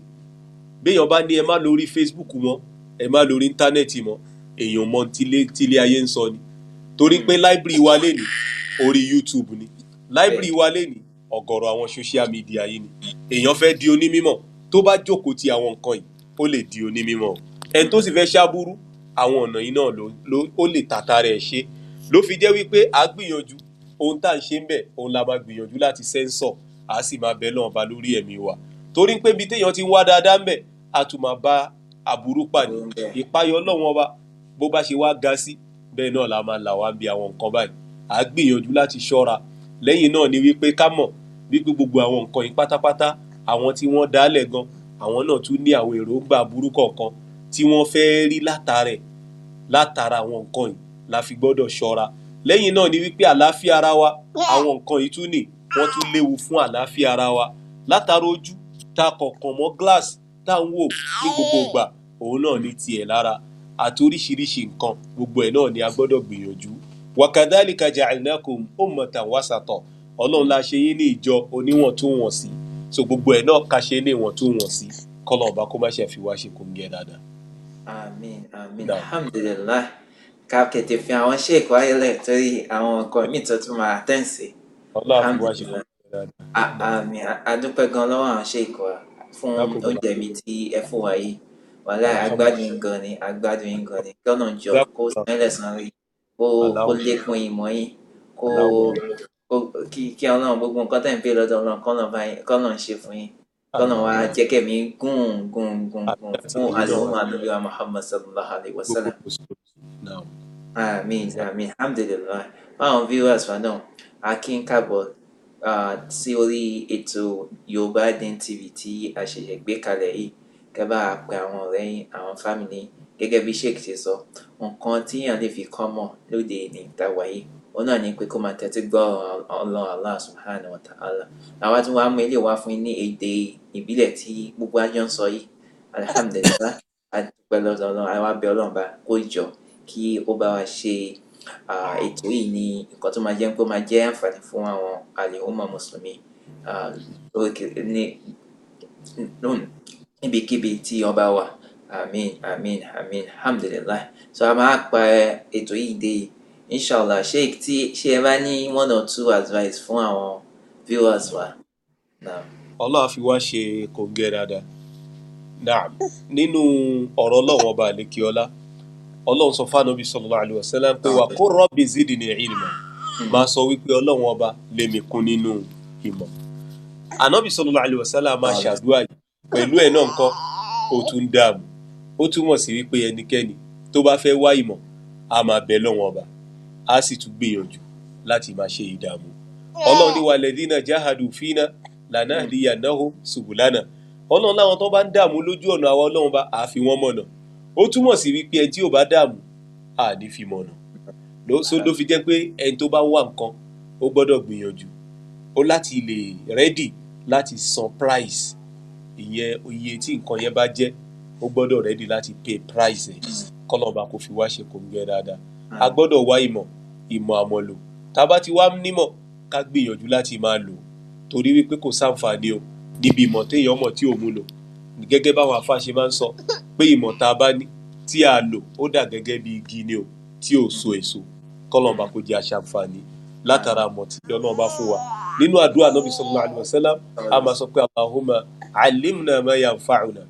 Béèyàn bá ní ẹ má lórí Facebook mọ́, ẹ má lórí íńtánẹ́ẹ̀tì mọ́, èèyàn mọ tílé ayé ń sọ ni. Torí pé library wa lénìí, orí YouTube ni. Library wa lénìí, ọ̀gọ̀rọ̀ àwọn social media yìí ni. Èèyàn fẹ́ di onímímọ̀, tó bá jókòó ti àwọn nǹkan yìí, ó lè di onímímọ̀. Ẹni tó sì fẹ́ ṣábúrú, Àwọn ọ̀nà yìí náà ló ó lè tàta rẹ̀ ṣe, ló fi jẹ́ wípé a gbìyànjú ohun tá à ń ṣe ń bẹ̀, òun la máa gbìyànjú láti sẹ́ńsọ̀, a sì máa bẹ lọ́wọ́n ba lórí ẹ̀mí wa, torí pé ibi téèyàn ti ń wá dáadáa ń bẹ̀, a tún máa bá aburú pàdé. Ìpayọ̀ Ọlọ́run Ọba bó bá ṣe wá ga sí, bẹ́ẹ̀ náà la máa là wá bí àwọn nǹkan báyìí. À gbìyànjú láti ṣọ́ra. Lẹ́yìn náà ni wípé ká mọ̀ wípé gbogbo àwọn nǹkan yìí pátápátá, àwọn tí wọ́n dálẹ̀ gan, àwọn náà tún ní àwọn èròǹgbà burú kọ̀ọ̀kan tí wọ́n fẹ́ rí látara àwọn nǹkan yìí, la fi gbọ́dọ̀ ṣọ́ra. Lẹ́yìn náà ni wípé àlàáfíà ara wa, àwọn nǹkan yìí tún ní wọ́n tún léwu fún àlàáfíà ara wa, látara ojú tá a kọ̀ọ̀kan mọ́ glass tá à ń wò ní gbogbo ìgbà, òun náà ní tiẹ̀ lára, àti oríṣiríṣi nǹkan. Gbogbo ẹ̀ náà ni a gbọ́dọ̀ gbìyànjú. Wakadhalika ja'alnakum ummatan wasata, Ọlọ́run la ṣe yín ní ìjọ oníwọ̀ntúnwọ̀nsì. So gbogbo ẹ̀ náà ká ṣe ní ìwọ̀ntúnwọ̀nsì, kọ́lọ̀ ọba kó má ṣe fi wá ṣe kòńgẹ́ dáadáa. Àmín, àmín, alhamdulillah. Ká tètè fi àwọn sheik wáyé lẹ̀ torí àwọn nǹkan míì tó tún máa tẹ̀sí. Ọlọ́run fi wá ṣe kòńgẹ́ dáadáa. Àmín. A dúpẹ́ gan lọ́wọ́ àwọn sheik wa fún oúnjẹ mi tí ẹ fún wa yìí. Wàhálà, agbádùn yín gan ni, agbádùn yín gan ni. Kọ́nà jọ kó sẹ́lẹ̀ sàn rí, kó lékún ìmọ̀ yín, kó kí Ọlọ́run gbogbo nǹkan tẹ̀ ń pè lọ́dọ̀ Ọlọ́run kọ́nà ń ṣe fún yín. Kọ́nà wa jẹ́ kẹ́mi gùn gùn gùn gùn fún àlùmọ́ ànábì wa Muhammad sallallahu alayhi wa sallam. Àmín, àmín, alhamdulillah. Fáwọn viewers wa náà, a kí ń káàbọ̀ sí orí ètò Yorùbá Deen TV tí a ṣẹ̀ṣẹ̀ gbé kalẹ̀ yìí. Kẹ́ bá a pe àwọn ọ̀rẹ́ yín, àwọn family, gẹ́gẹ́ bí Sheikh ṣe sọ, nǹkan tí èèyàn lè fi kọ́ mọ̀ lóde ní ìta wáyé, òun náà ni pé kó máa tẹ́tí gbọ́ Ọlọ́run Allah subhanahu wa ta'ala. Àwa tí wàá mú ilé wa fún yín ní èdè ìbílẹ̀ tí gbogbo àjọ ń sọ yìí. Alhamdulillah, a dúpẹ́ lọ́dọ̀ Ọlọ́run, àwa bẹ Ọlọ́run bá kó jọ kí ó bá wa ṣe ètò yìí ní nǹkan tó máa jẹ́ pé ó máa jẹ́ àǹfààní fún àwọn àlè-ummah mùsùlùmí ní níbikíbi tí wọ́n bá wà. Àmín, àmín, àmín, alhamdulillah. So a máa pa ètò yìí dé, inshallah. Sheikh, tí ṣé ẹ bá ní one or two advice fún àwọn viewers wa? Naam. Ọlọ́run fi wá ṣe kòńgẹ́ dáadáa. Naam. Nínú ọ̀rọ̀ Ọlọ́run Ọba àlékiọlá, Ọlọ́run sọ fún Ànábì sallallahu alaihi wasallam pé wa qur rabbi zidni ilma, máa sọ wípé Ọlọ́run Ọba lé mi kún nínú ìmọ̀. Ànábì sallallahu alaihi wasallam máa ṣàdúrà yìí pẹ̀lú ẹ̀ náà ńkọ́, ó tún dààmú. Ó túmọ̀ sí wípé ẹnikẹ́ni tó bá fẹ́ wá ìmọ̀, á máa bẹ Ọlọ́run Ọba, á sì tún gbìyànjú láti máa ṣe ìdààmú. Ọlọ́run ní walladhina jahadu fina lanahdiyannahum subulana. Ọlọ́run láwọn tó bá ń dààmú lójú ọ̀nà àwọn Ọlọ́run bá á fi wọ́n mọ̀nà. Ó túmọ̀ sí wípé ẹni tí ò bá dààmú, á ní fi mọ̀nà. Ló fi jẹ́ pé ẹni tó bá wá nǹkan, ó gbọ́dọ̀ gbìyànjú. Ó láti lè rẹ́dì láti san price. Ìyẹn iye tí nǹkan yẹn bá jẹ́, ó gbọ́dọ̀ rẹ́dì láti pay price ẹ̀. Kọ́lọ́n bá kó fi wá ṣe kòńgẹ́ dáadáa. A gbọ́dọ̀ wá ìmọ̀, ìmọ̀ àmọ̀lò. Tá a bá ti wá nímọ̀, ká gbìyànjú láti máa lò. Torí wípé kò sáǹfààní o níbi ìmọ̀ téèyàn mọ̀ tí ò mú lò. Gẹ́gẹ́ báwọn àfáà ṣe máa ń sọ pé ìmọ̀ tá a bá ní tí a lò ó dà gẹ́gẹ́ bí igi ni o tí ò so èso. Kọ́lọ́n bá kó jẹ́ aṣàǹfààní látara àmọ̀ tí Ọlọ́run bá fún wa. Nínú àdúrà Ànábì sallallahu alaihi wasallam, a máa sọ pé Allahumma allimna ma yanfa'una.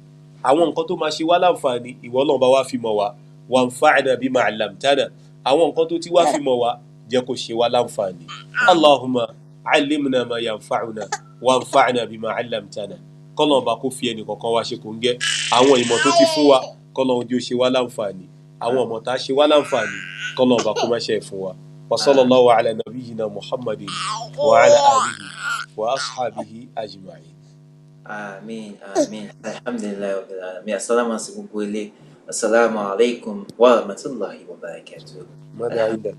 Àwọn nǹkan tó máa ṣe wá láǹfààní, ìwọ Ọlọ́run bá wá fi mọ̀ wá. Wanfa'na bima 'allamtana. Àwọn nǹkan tó ti wá fi mọ̀ wá, jẹ́ kó ṣe wá láǹfààní. Allahumma allimna ma yanfa'una wanfa'na bima 'allamtana. Kọ́lọ́n bá kó fi ẹnì kọ̀ọ̀kan wá ṣe kòńgẹ́. Àwọn ìmọ̀ tó ti fún wa, kọ́lọ́n jẹ́ ó ṣe wá láǹfààní. Àwọn ìmọ̀ tá a ṣe wá láǹfààní, kọ́lọ́n bá kó má ṣe fún wa. Wa sallallahu ala nabiyyina Muhammadin wa ala alihi wa ashabihi ajma'in. Àmín, àmín, alhamdulillahi rabbil alamin. Assalamu alaikum gbogbo ilé. Assalamu alaikum wa rahmatullahi wa barakatuh. Mada indak.